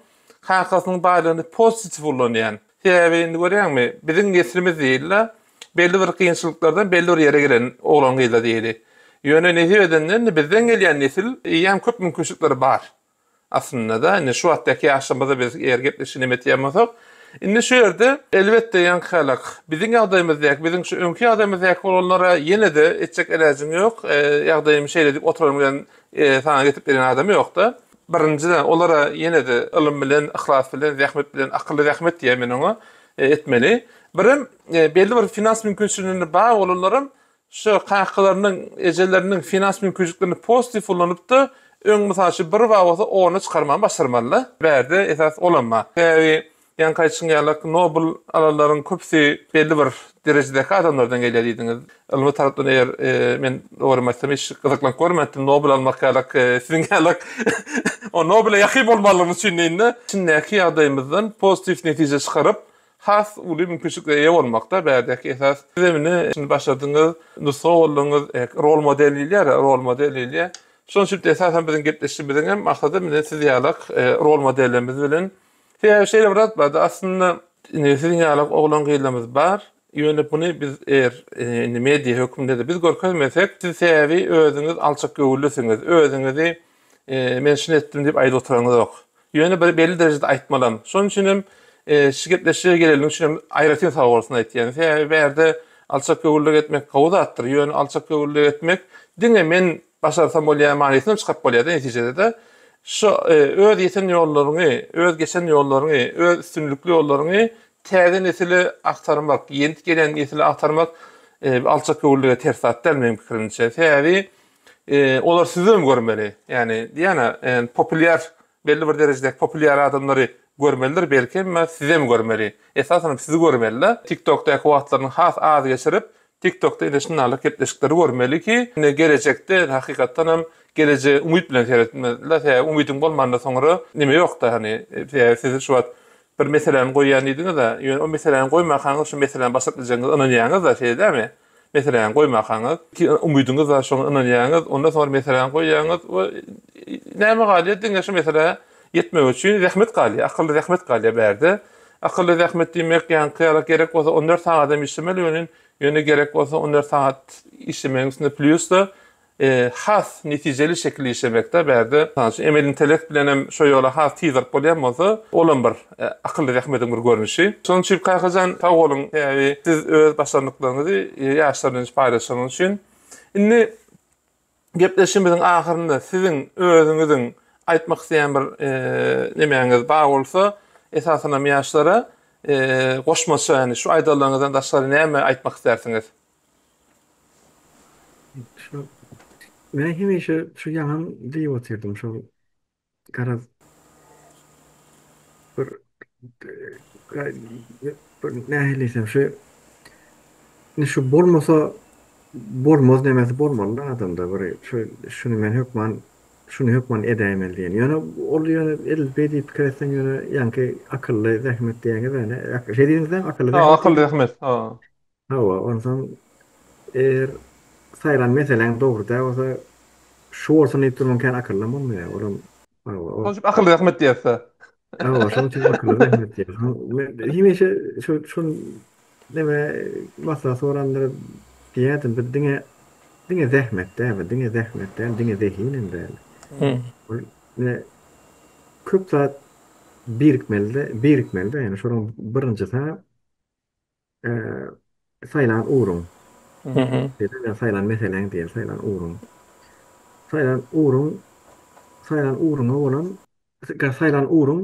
kakasynyň baýlygyny pozitiw ullanýan. Sebäbi indi görýäňmi, biziň neslimiz diýeli-de, belli bir kynçylyklardan belli bir ýere gelen oglan-gyzlar diýeli. Ýöne nesip edende indi bizden gelýän nesil eýýäm köp mümkinçilikleri bar. Aslynda-da indi şu wagtdaky ýaşlarymyzda biz eger gepleşigi neme etýän bolsak, indi şu ýerde elbetde ýaňky ýalak biziň ýagdaýymyzdaky, biziň şu öňki ýagdaýymyzdaky bolanlara ýene-de etjek äläjiň ýok, ýagdaýym şeýle diýip oturan bilen saňa getirip berýän adam ýok-da. Birinjiden, olara ýene-de ylym bilen, yhlas bilen, zähmet bilen, akylly zähmet diýýän men oňa, etmeli. Birem belli bir finans mümkinçiliginde bar bolanlaram şu kakalarynyň, ejeleriniň finans mümkinçiliklerini pozitiw ulanyp-da, öň mysal üçin bir bar bolsa ona çykarmany başarmaly-da. Bärde esas olam bar. Sebäbi ýaňky aýdyşyň ýaly Nobel alanlaryň köpüsi belli bir derejedäki adamlardan gelýär diýdiňiz. Ylmy tarapdan eger men dogrymy aýtsam hiç gyzyklanyp görmändim Nobel almak ýalak siziň ýalak o Nobele ýakyn bolmanlygymyz üçin diýin-de. Içindäki ýagdaýymyzdan pozitiw netije çykaryp has uly mümkinçiliklere eýe bolmakda bärdäki esas. Sizem ine şuny başardyňyz, nusga bolduňyz, rol model diýilýär-ä, rol model diýilýär. Şonuň üçin esasan biziň gepleşigimiziň hem maksady ine siz ýalak rol modellerimiz bilen. Sebäbi şeýle bir zat bar-da aslynda ine siziň ýalak oglan-gyzlarymyz bar. Ýöne buny biz eger indi media hökmünde-de biz görkezmesek, siz sebäbi özüňiz alçakgöwünlisiňiz, özüňizi men şuny etdim diýip aýdyp oturaňyzok. Ýöne bir belli derejede aýtmalam. Şonuň üçin hem şu gepleşige geleniň üçin hem aýratyn sag bolsun aýtýan. Sebäbi bärde alçakgöwünlik etmek gowy zatdyr. Ýöne alçakgöwünlik etmek diňe men başarsam bolýar manysyny çykaryp bolýar-da netijede-de. Şu öz ýeten ýollaryňy, öz geçen ýollaryňy, öz üstünlikli ýollaryňy täze nesile agtarmak, ýenip gelýän nesile agtarmak alçakgöwünlige ters zat däl meniň pikirimçe. Sebäbi olar sizem görmeli. Ýagny diýýän-ä, populýar, belli bir derejedäki populýar adamlary görmelidir belki, emma sizem görmeli. Esasanam sizi görmeli-de. TikTokdaky wagtlaryny has az geçirip, TikTokda ine şundalyk gepleşikleri görmeli ki, ine gelejekde hakykatdan hem gelejege umyt bilen seretmeli. Sebäbi umydyň bolmanda soňra neme ýok-da, hany, sebäbi siz şu wagt bir meseläni goýýan diýdiňiz-ä, ýöne o meseläni goýmakaňyz şu meseläni başaryp biljegiňize ynanýaňyz-da, şeýle dälmi? Meseläni goýmakaňyz, ki umydyňyz bar, şoňa ynanýaňyz, ondan soňra meseläni goýýaňyz we näme galýar, diňe şu meselä ýetmek üçin zähmet galýar, akylly zähmet galýar bärde. Akylly zähmet diýmek, ýaňky ýaly gerek bolsa 14 sagadam işlemeli welin, ýöne gerek bolsa 14 sagat işlemegiň üstünde plýus-da has netijeli şekilde işlemekde bärde. Mysal üçin, emeli intellekt bilen hem şo ýola has tiz baryp bolýan bolsa, olam bir akylly zähmetiň bir görnüşi. Şonuň üçin Kakajan sag boluň, sebäbi siz öz başarnyklaryňyzy ýaşlar bilen paýlaşanyňyz üçin. Indi gepleşigimiziň ahyrynda siziň özüňiziň aýtmak isleýän bir nemäňiz bar bolsa, esasanam ýaşlara goşmaça, ýagny şu aýdanlaryňyzdan daşgary näme aýtmak islärsiňiz? Şu men hemişe şu ýaňam diýip otyrdym şol garaz bir bir nähili diýsem şu indi şu bolmasa bolmaz nemesi bolmaly adamda bir şu şuny men hökman şuny hökman edäýmeli diýen. Ýöne ol ýöne edil beý diýip pikir etseň ýöne ýaňky akylly zähmet diýýäňiz ýöne şeý diýdiňiz akylly zähmet. Akylly zähmet. Hawa, onsoň eger saýlan meseläň dogry däl bolsa, şu bolsun diýip durmaň kän akyllam bolmaýar. Olam hawa, ol. Şonuň üçin akylly zähmet diýerse. Hawa, şonuň üçin akylly zähmet diýer. Men hemişe şu şu neme maslahat soranlara diýerdim, bu diňe diňe zähmet däl, bu diňe zähmet däl, diňe zehin hem däl. Ol ine köp zat birikmeli-de, birikmeli-de, ýagny şolaryň birinjisi Saýlan ugruň. Şeýle saýlan meseläň diýeli, saýlan ugruň. Saýlan ugruň, saýlan ugruňa bolan, saýlan ugruň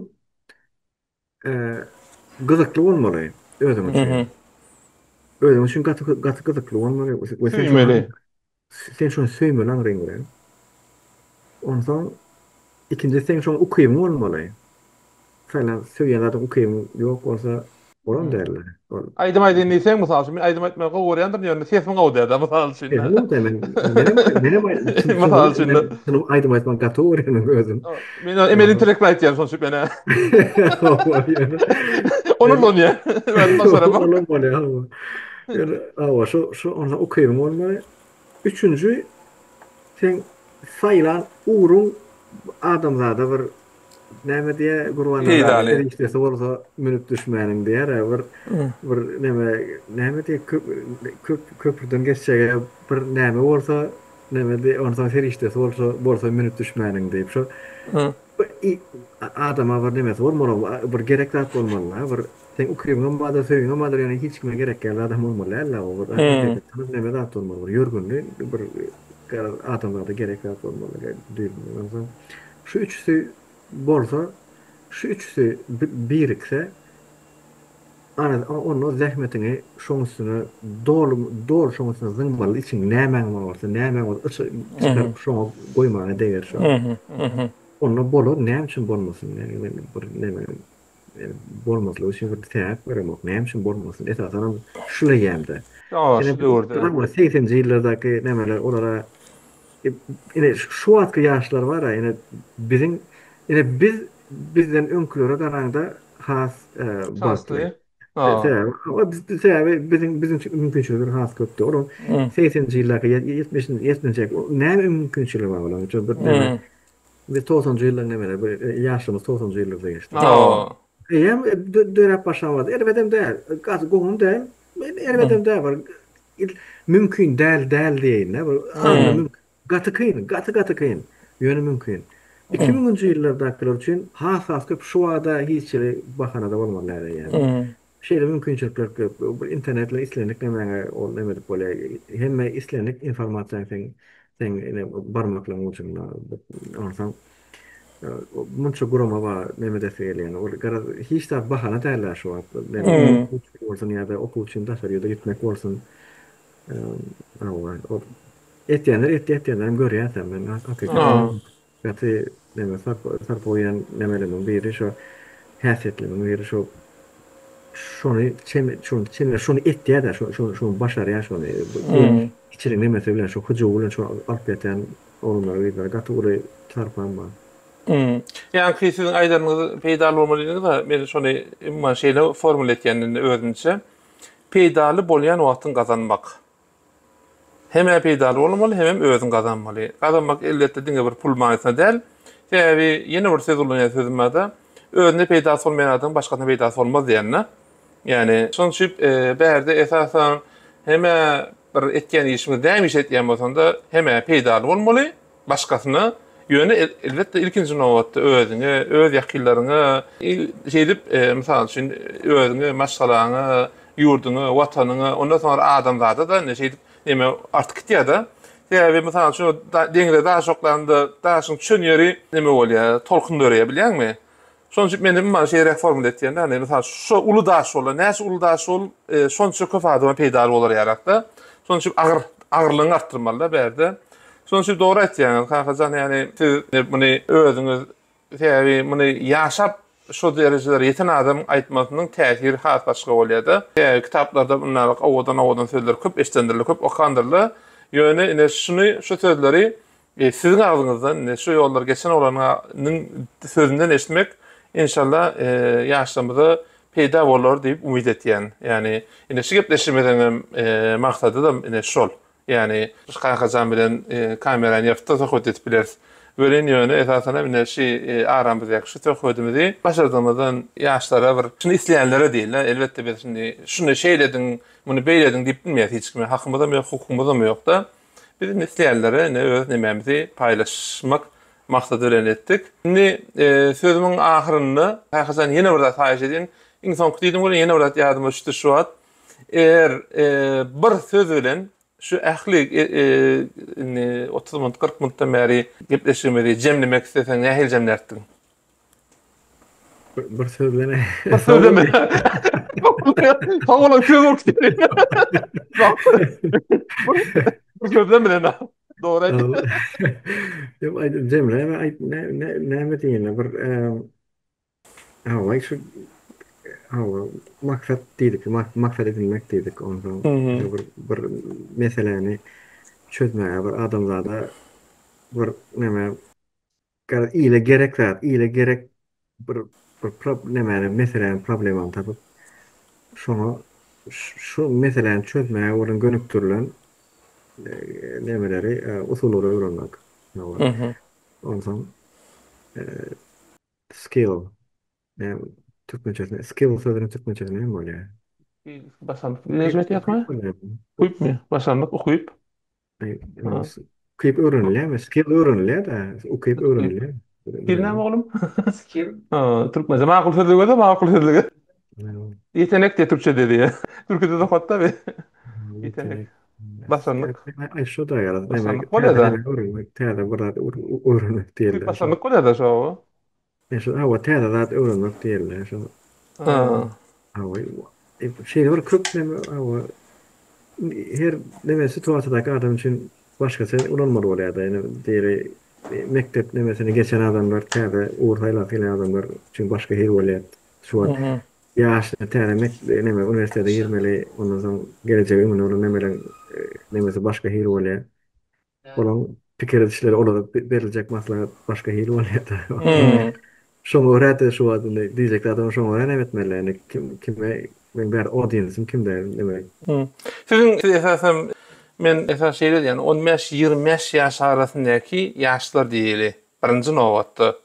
gyzykly bolmaly özüň üçin. Özüň üçin gaty gaty gyzykly bolmaly we sen şony sen şony söýmeli aňryň bilen. Onsoň ikinjisi seň şoňa ukybyň bolmaly. Saýlan söýýän zadyň ukybyň ýok bolsa. Olam däldi. Ol Aýdym aýdyn diýseň, mysal üçin, men aýdym aýtmagy gowy görýändirin, ýöne sesim gowy däl-de, mysal üçin. Sesim gowy däl, men menem menem çyn Mysal üçin. men çynym aýdym aýtmagy gaty gowy görýän özüm. Men emeli intellekt bilen aýtýan şonuň üçin men. Ony ulanýan. Özüm başaramok. Olam bolýar, hawa. Ýöne hawa, şu şu onda ukybyň bolmaly. Üçünji, seň saýlan ugruň adamzada bir näme diýýär, Gurbannazar serişdesi bolsa münüp düşmäniň diýýär-ä, bir bir näme, näme diýýär, köp köprüden geçjege bir näme bolsa, näme diýýär, onsoň serişdesi bolsa bolsa münüp düşmäniň diýip, şo adama bir nemesi bolmaly, bir gerek zat bolmaly-da, bir seň ukybyňam bardyr, söýgiňem bardyr, ýöne hiç kime gerek däl zadam bolmaly däl-de, o bir hakykatdan neme zat bolmaly, bir ýörgünli bir adamzada gerek zat bolmaly düýbünden. Onsoň şu üçüsi bolsa, şu üçüsi birikse, ana, onda zähmetiňi şoň üstüne doly, doly şoň üstüne zyňmaly, içiň nämäň bar bolsa, nämäň bolsa, çykaryp şoňa goýmaga deger şo. Onda bolar, näme üçin bolmasyn, ýagny men bir näme, bolmazlygy üçin bir sebäp göremok, näme üçin bolmasyn, esasanam şul eýýämde. Ýa, şu döwürde. Segseninji ýyllardaky nämeler, olara Ine şu wagtky ýaşlar bar-a, ine biziň, ine biz bizden öňkülere garaňda has bagtly. Sebäbi, sebäbi biziň biziň mümkinçilikler has köpdi. Olaryň segseninji ýyldaky, ýetmişinji, ýetginjek näme mümkinçiligi bar olaryň? Şo bir näme, biz togsanjy ýyllaryň nemeleri, bir ýaşlygymyz togsanjy ýyllarda geçdi. Eýýäm döräp başlan wagty, erbedem däl, gaty gowam däl, erbedem däl, bir Mümkin däl däl diýeýin-dä, bir azyndan mümkin. Gaty kyn, gaty-gaty kyn, ýöne mümkin. Iki müňünji ýyllardakylar üçin has-has köp, şu bada hiç hili bahana-da bolmaly däl eýýäm. Şeýle mümkinçilikler köp, bir internet bilen islendik nämäňe ol neme edip bolýar, hemme islendik informasiýaň seň seň ine barmaklaryň ujunda. Onsoň Munça gurama bar neme edesi gelýän. Ol garaz hiç zat bahana dälä şu wagt. Neme okuw üçin bolsun ýa-da okuw üçin daşary ýurda gitmek bolsun. Hawa, ol etýänler etdi, etýänlerem görýäsem men hakykatdan gaty neme sarpa sarpa goýýan nemelerimiň biri şo häsiýetlerimiň biri şo şony çem şony çem şony etýä-de şo şony şony başarýar şony. Içiniň nemesi bilen şo hyjuwy bilen şo alyp ýatýan Oglanlara gyzlara gaty uly sarpam bar. Ýaňky siziň aýdanyňyz peýdaly bolmaly diýdiňiz-ä, men şony umuman şeýle formula etýän indi özümçe. Peýdaly bolýan wagtyň gazanmak. Hem-ä peýdaly bolmaly, hemem özüň gazanmaly. Gazanmak elbetde diňe bir pul manysynda däl. Sebäbi ýene bir söz ulanýan sözüm bar-da, özüne peýdasy bolmaýan adamyň başgasyna peýdasy bolmaz diýen-de. Ýagny şonuň üçin bärde esasan hem-ä Bir etýän işiňiz näme iş etýän bolsaňda hemä peýdaly bolmaly, başgasyna, ýöne elbetde ilkinji nobatda özüňe, öz ýakynlaryňa, şeýdip mysal üçin özüňe, maşgalaňa, ýurduňa, watanyňa, ondan soňra adamzada-da ine şeýdip neme artyp gitýär-de. Sebäbi mysal üçin deňize daş oklanda daşyň düşen ýeri neme bolýar, tolkun döreýär bilýäňmi? Şonuň üçin men hem şeýleräk formula etýän-de, ýagny mysal şu uly daş bolsa, näçe uly daş bol, e, şonça köp adama peýdaly bolar ýarakda. Şonuň üçin agyr agyrlygyňy artdyrmaly-da bärde. Şonuň üçin dogry aýtýaňyz, kakajan, ýagny siz muny özüňiz sebäbi muny ýaşap şo derejelere ýeten adamyň aýtmasynyň täsiri has başga bolýar-da. Sebäbi kitaplarda bundan owadan-owadan sözler köp eşidendirler, köp okandyrlar. Ýöne ine şuny, şu sözleri Siziň agzyňyzdan indi şu ýollar geçen oglanyň sözünden eşitmek inşallah ýaşlarymyza peýda bolar diýip umyt etýän. Ýagny ine şu gepleşigimiziň hem maksady-da ine şol. Ýagny Kakajan bilen kamerany ýapyp-da söhbet edip bileris. Welin ýöne esasan hem ine şu aramyzdaky şu söhbedimizi başardygymyzdan ýaşlara bir şuny isleýänlere diýeli. Elbetde biz şindi şuny şeýle ediň, muny beýle ediň diýip bilmeýäris hiç kime. Hakymyzam ýok, hukugymyzam ýok-da. Biz indi isleýänlere ine öz nemämizi paýlaşmak maksady bilen etdik. Indi sözümiň ahyrynda Kakajan ýene bir zat haýyş edýän. Iň soňky diýdim welin ýene bir zat ýadyma düşdi şu wagt. Eger bir söz bilen şu ähli indi 30 minut 40 minutdan bäri gepleşigimizi jemlemek isleseň nähili jemlärdiň? Bir söz bilen. Bir söz bilen. Sag boluň, söz bolup gider. Bir sözden bilen. Dogry aýtdyň. Ýok, aýdyp jemläme aýt, näme diýen bir hawa şu. Hawa, maksat diýdik, maksat edinmek diýdik. Onsoň bir bir meseläni çözmäge bir adamzada bir näme garaz ile gerek zat, ile gerek bir bir nämäni meseläni, problemany tapyp, şoňa şu meseläni çözmäge bolan gönükdirilen nämeleri, usullary öwrenmek. Hawa. Onsoň skill Näme türkmençesine skill sözüniň türkmençesi näme bolýar? Başarnyk diýmek ýakmy? Ukypmy? Başarnyk, ukyp. Ukyp öwrenilýärmi? Skill öwrenilýär-de, ukyp öwrenilýär. Skill näme oglum? Skill. Türkmençe makul sözlüge de makul sözlüge. Ýetenek diýe türkçede diýe. Türkçede de hatda bir. Ýetenek. Başarnyk. Aý şo da ýaly. Başarnyk bolýar-da. Täze bir zat öwrenmek diýilýär. Başarnyk bolýar-da şo. E şu hawa täze zat öwrenmek diýildi şu. Hawa. Şeýle bir köp neme hawa her neme situasiýadaky adam üçin başgaça ulanmaly bolýar-da. Ýöne diýeli mekdep nemesini geçen adamlar täze ugur saýlap gelen adamlar üçin başga hili bolýar. Şu wagt ýaşlar täze neme uniwersitete girmeli, ondan soň gelejegi öňünde bolan nemeleň nemesi başga hili bolýar. Olaň pikir edişleri, olara beriljek maslahat başga hili bolýar-da. Şoňa görä-de şu wagt indi diýjek zadym şoňa görä näme etmeli? Indi kim kime meň bäri audiensim kimde neme? Siziň siz esasam men esas şeýle diýýän, on bäş, 25 ýaş arasyndaky ýaşlar diýeli, birinji nobatda.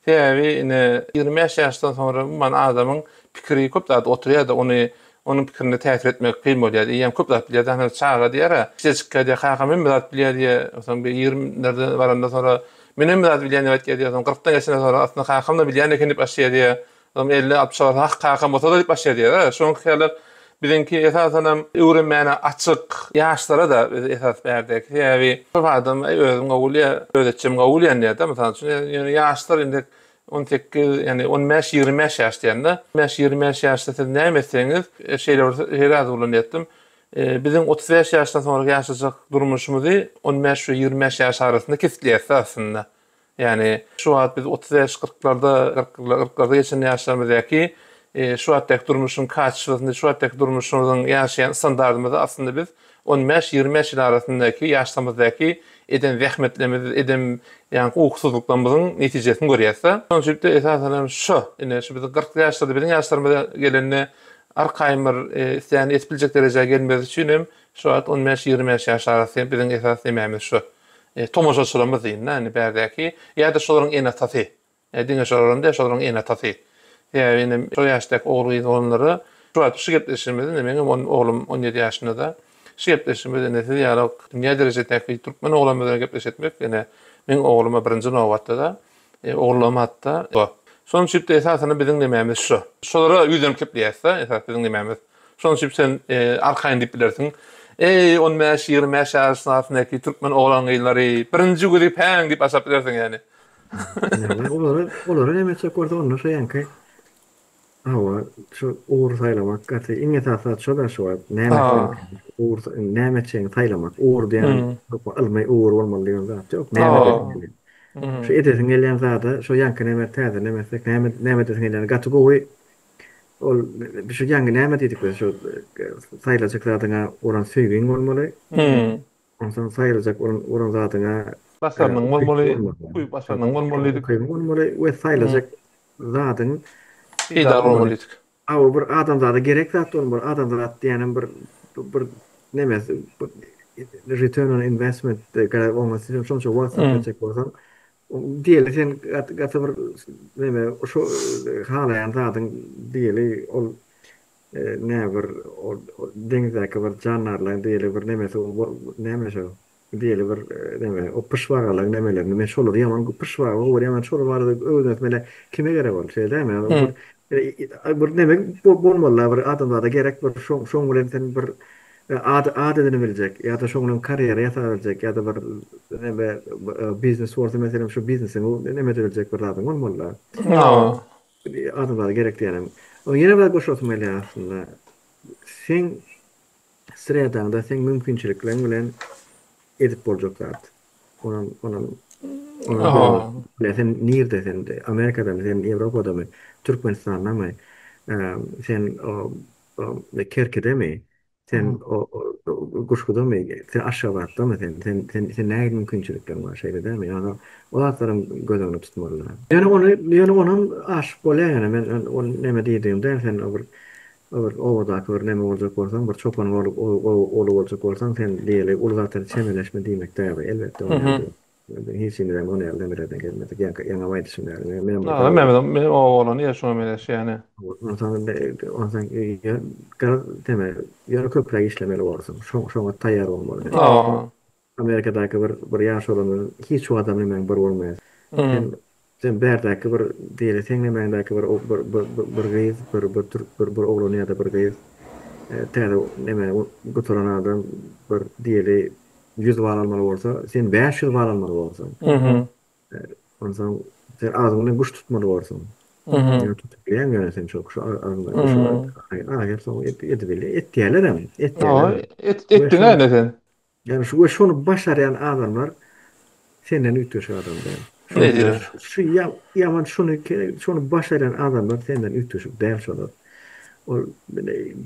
Sebäbi ine 25 ýaşdan soňra umuman adamyň pikiri köp zat oturýar-da, ony onuň pikirine täsir etmek kyn bolýar. Eýýäm köp zat bilýär. Hany çaga diýýär-ä, işe çykýar diýýär, kakam hemme zat bilýär diýýär. Onsoň bir ýigrimilerde baranda soňra men hemme zat bilýän diýip aýtýar diýýär. Soň kyrkdan geçenden soňra aslynda kakam-da bilýän eken diýip başlaýar diýýär. Soň ellä altmyşa barsa ah kakam bolsa-da diýip başlaýar diýýär-ä. Şonuňky ýaly biziňki esasanam öwrenmäne açyk ýaşlara-da biz esas bärdäki. Sebäbi köp adam äý özüm gowy bilýär, öz etjegimi gowy bilýän diýýär-de. Mysal üçin ýöne ýaşlar indi 18, ýagny 15, 25 ýaş diýende, 15, 25 ýaşda siz näme etseňiz, şeýle bir şeýle zat ulanýar etdim. Biziň 35 ýaşdan soňraky ýaşajak durmuşymyzy 15 we 25 ýaş arasynda kesgitleýäs-de aslynda. Ýagny şu wagt biz 35, kyrklarda, kyrklarda geçen ýaşlarymyzdaky şu wagtdaky durmuşyň kaçestwosyny, şu wagtdaky durmuşymyzyň ýaşaýan standartymyzy aslynda biz 15, 25 ýyl arasyndaky ýaşlarymyzdaky eden zähmetlerimiz, eden ýaňky ukusyzlyklarymyzyň netijesini görýäs-de. Şonuň üçin-de esasan hem şu, ine şu biziň 40 ýaşlarda biziň ýaşlarymyza gelende arkaýyn bir isleýänini edip biljek derejä gelmesi üçin hem şu wagt 15, 25 ýaş arasy biziň esas nemämiz şu. Tomaşaçylarymyz diýin-de, indi bärdäki ýa-da şolaryň ene-atasy. Diňe şolaram däl, şolaryň ene-atasy. Sebäbi indi şo ýaşdaky ogul-gyz bolanlara şu wagt şu gepleşigimiz indi meňem oglum 17 ýaşynda-da. Şu gepleşigimiz indi siz ýaly dünýä derejedäki türkmen oglanymyz bilen gepleşik etmek ine meň ogluma birinji nobatda-da, ogullaryma hatda. Şonuň üçin-de esasynda biziň nemämiz şu. Şolara ýüzlenip gepleýäs-de, esasy biziň nemämiz. Şonuň üçin sen arkaýyn diýip bilersiň. Eý, on bäş, 25 ýaşyň arasyndaky türkmen oglan-gyzlary, birinji gözi päň diýip başlap bilersiň ýaly. Näme, olara, olara näme etjek bolsa onda şo ýaňky hawa, şu ugur saýlamak gaty iň esasy zat şo-da şu wagt. Näme etseň, ugur, näme etjegiňi saýlamak. Ugur diýen ylmy ugur bolmaly diýen zat ýok. Näme edesiň gelýär. Şu edesiň gelýän zada şo ýaňky näme täze näme etsek, näme näme edesiň gelýän gaty gowy Ol şu ýaňy näme diýdik biz şu saýlajak zadyňa bolan söýgiň bolmaly. Onsoň saýlajak bolan bolan zadyňa Başarnygyň bolmaly, ukyp başarnygyň bolmaly diýdik. Ukybyň bolmaly we saýlajak zadyň peýdaly bolmaly diýdik. Hawa bir adamzada gerek zat bolmaly. Adamzat diýýänem bir bir nemesi return on investment oňa sen şonça wagt sarp etjek bolsaň Diýeli sen gaty bir neme şo halaýan zadyň diýeli ol nä bir ol deňizdäki bir jandarlaň diýeli bir nemesi näme şo diýeli bir neme o pyşbagalaň nemelerini men şolary ýaman pyşbaga gowy görýän men şolar barada öwrenip mele kime gerek ol şeýle dälmi bir bir neme bolmalyda bir adamzada gerek bir şoň bilen sen bir Ad ad edinibiljek ýa-da şoň bilen karýera ýasabiljek ýa-da bir neme biznes bolsa meselem şu biznesiňi neme edebiljek bir zadyň bolmaly-da. Adamzada gerek diýenim. Ýene bir zat goşasym gelýär aslynda. Seň sredaňda seň mümkinçilikleň bilen edip boljak zat. Onam onam onam sen nirde sen Amerikadamy sen Ýewropadamy Türkmenistandamy? Sen Kerkidemi? Sen Guşgudamy? Sen Aşgabatdamy sen? Sen sen sen nähili mümkinçilikleriň bar şeýle dälmi? Ýagny o zatlaram göz öňünde tutmaly. Ýöne ony ýöne onam aşyp bolýar ýöne men ol neme diýdigim däl sen o bir o bir obadaky bir neme boljak bolsaň bir çopan bolup ogly boljak bolsaň sen diýeli uly zatlara çemeleşme diýmek däl elbetde ol ýaly Hiç kimden ony ýaly demirlerden gelmedik. Ýaňky ýaňam aýdyşym ýaly. Men men bir Men men oba bolany ýa şoňa meňzeş ýany. Onsoň onsoň garaz deme ýöne köpräk işlemeli borsuň. Şo şoňa taýýar bolmaly. Amerikadaky bir bir ýaş oglan bilen hiç wagtam nemäň bir bolmaýar. Sen sen bärdäki bir diýeli seň nemäňdäki bir bir bir bir gyz bir bir türk bir bir oglan ýa-da bir gyz täze neme gutaran adam bir diýeli 100 bal almaly bolsa, sen 500 bal almaly borsuň. Onsoň sen agzyň bilen guş tutmaly borsuň. Ýöne tutup bilýäň ýöne sen şo guşy agzyňda guşy ahyr soň edip bilýär. Etýärler hem, etýärler. Etdiň ýöne sen. Ýani şu we şony başarýan adamlar senden üýtgeşik adam däl. Şu ýaman şuny şony başarýan adamlar senden üýtgeşik däl şolar. Ol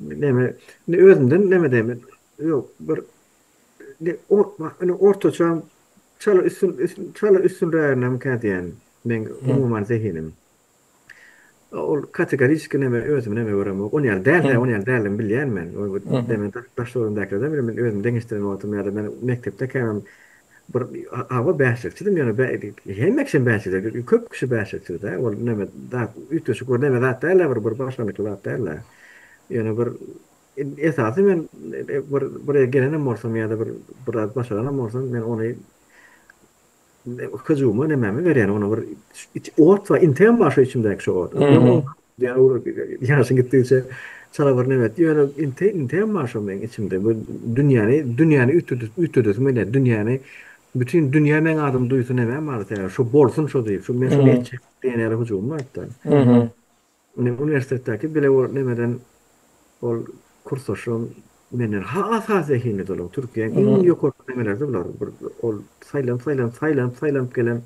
näme özümden näme diýmen ýok bir Ine ortaça çala üstün çala üstünräginemikä diýen meň umuman zehinim. Ol kategoriski neme özümi neme göremok. On ýaly däl hä, on ýaly däldigimi bilýän men. Neme daş-töweregimdäkilerden bilýän men özümi deňeşdiren wagtym ýa-da men mekdepdekämem bir hawa bäşlikçidim ýöne hemme kişem bäşlikçi köp kişi bäşlikçidi-dä. Ol neme zat üýtgeşik bir neme zat däl-ä bir bir başarnykly zat däl-ä. Ýöne bir Esasy men bir bir ýere gelenem bolsam ýa-da bir bir zat başaranam bolsam men ony hyjuwyma nemäme berýän ony bir ot bar integem bar şo içimdäki şo ot. Ýaşyň gitdigiçe çala bir neme ýöne inte integem bar şo meň içimde bu dünýäni dünýäni üýtgedesim gelýär dünýäni bütin dünýä meň adymy duýsun nemem bar sebäbi şo bolsun şo diýip şo men şony etjek diýen ýaly hyjuwym bar-da. Indi uniwersitetdäki bile bolup nemeden ol kursdaşlarym menden has-has zehinlidi olar. Türkiýäniň iň ýokarky nemeleridi bular. Bir ol saýlanyp saýlanyp saýlanyp saýlanyp gelen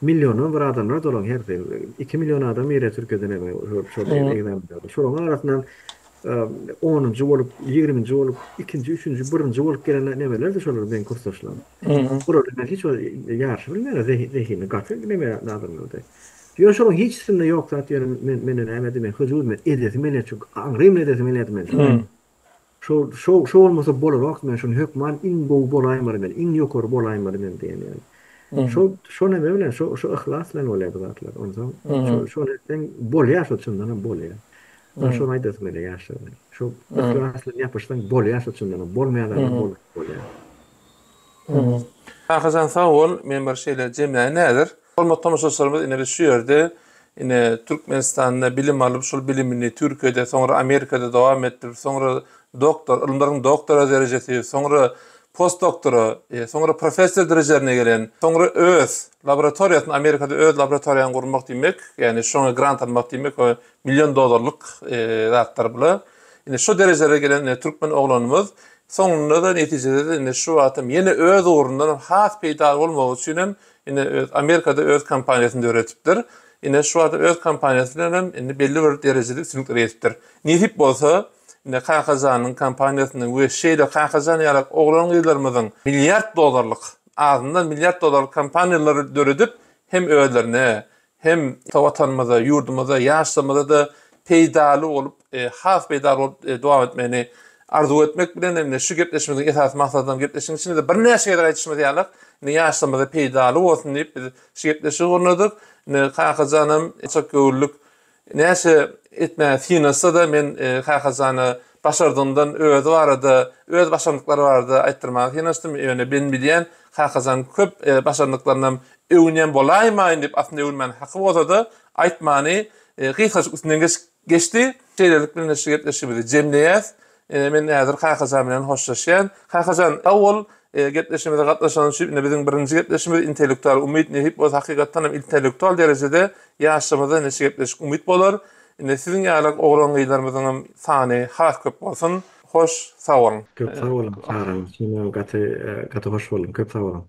milliondan bir adamlardy olaryň hersi. 2 million adam girýär Türkiýede neme şol ekzamenlerde. Şolaryň arasyndan onunjy bolup, ýigriminji bolup, ikinji, üçünji, birinji bolup gelen nemelerdi şolar meň kursdaşlarym. Olar bilen hiç wagt ýaryşyp bilmeýärler. Zehinli gaty neme adamlardy. Ýöne şolaryň hiçisinde ýok zat ýöne men mende nämedi men hyjuw men edesim gelýär çünki aňrym edesim gelýärdi men şony. Şo şo şo bolmasa bolanok men şony hökman iň gowy bolaýmaly men iň ýokary bolaýmaly men diýen ýaly. Şo şo neme bilen şo şo yhlas bilen bolýar bu zatlar. Onsoň şo şony etseň bolýar şo çyndanam bolýar. Men şony aýdasym gelýär ýaşlara. Şo yhlas bilen ýapyşsaň bolýar şo çyndanam bolmaýan zadam bolýar. Kakajan sag bol men bir şeýle jemläýin häzir. Hormatly tomaşaçylarymyz ine biz şu ýerde ine Türkmenistanda bilim alyp şol bilimini Türkiýede soňra Amerikada dowam etdirip soňra doktor ylymlaryň doktora derejesi soňra post doktora soňra professor derejelerine gelen soňra öz laboratoriýasyny Amerikada öz laboratoriýaňy gurmak diýmek ýagny şoňa grant almak diýmek o million dollarlyk zatlar bular ine şu derejelere gelen türkmen oglanymyz soňunda-da netijede-de ine şu wagtam ýene öz ugrundan has peýdaly bolmagy üçin hem Ine öz Amerikada öz kompaniýasyny döredipdir. Ine şu wagt öz kompaniýasy bilen hem indi belli bir derejede üstünliklere ýetipdir. Nesip bolsa, ine Kakajanyň kompaniýasynyň we şeýle Kakajan ýaly oglan-gyzlarymyzyň milliard dollarlyk, azyndan milliard dollarlyk kompaniýalary döredip, hem özlerine, hem Watanymyza, ýurdumyza, ýaşlarymyza-da peýdaly bolup, has peýdaly bolup dowam etmegini arzuw etmek bilen hem-de şu gepleşigimiziň esasy maksadam gepleşigiň içinde-de birnäçe gezek aýdyşymyz ýaly, indi ýaşlarymyza peýdaly bolsun diýip biz şu gepleşigi gurnadyk. Indi Kakajanam alçak göwünlik näçe etmäge synanyşsa-da men Kakajana başardygyndan özi barada, öz başarnyklary barada aýtdyrmaga synanyşdym. Ýöne men bilýän Kakajan köp başarnyklarynam öwünýän bolaýmaýyn diýip, aslynda öwünmäniň haky bolsa-da, aýtmany gysgajyk üstünden geçdi. Şeýlelik bilen şu gepleşigimizi jemleýäs. Men häzir Kakajan bilen hoşlaşýan. Kakajan, sag bol, gepleşigimize gatnaşanyň üçin. Ine biziň birinji gepleşigimiz intellektual umyt nesip bolsa hakykatdan hem intellektual derejede ýaşlarymyza ine şu gepleşik umyt bolar. Ine siziň ýaly oglan-gyzlarymyzyň hem sany has köp bolsun. Hoş, sag boluň. Köp sag boluň, çagyryň üçin gaty gaty hoş boldum. Köp sag boluň.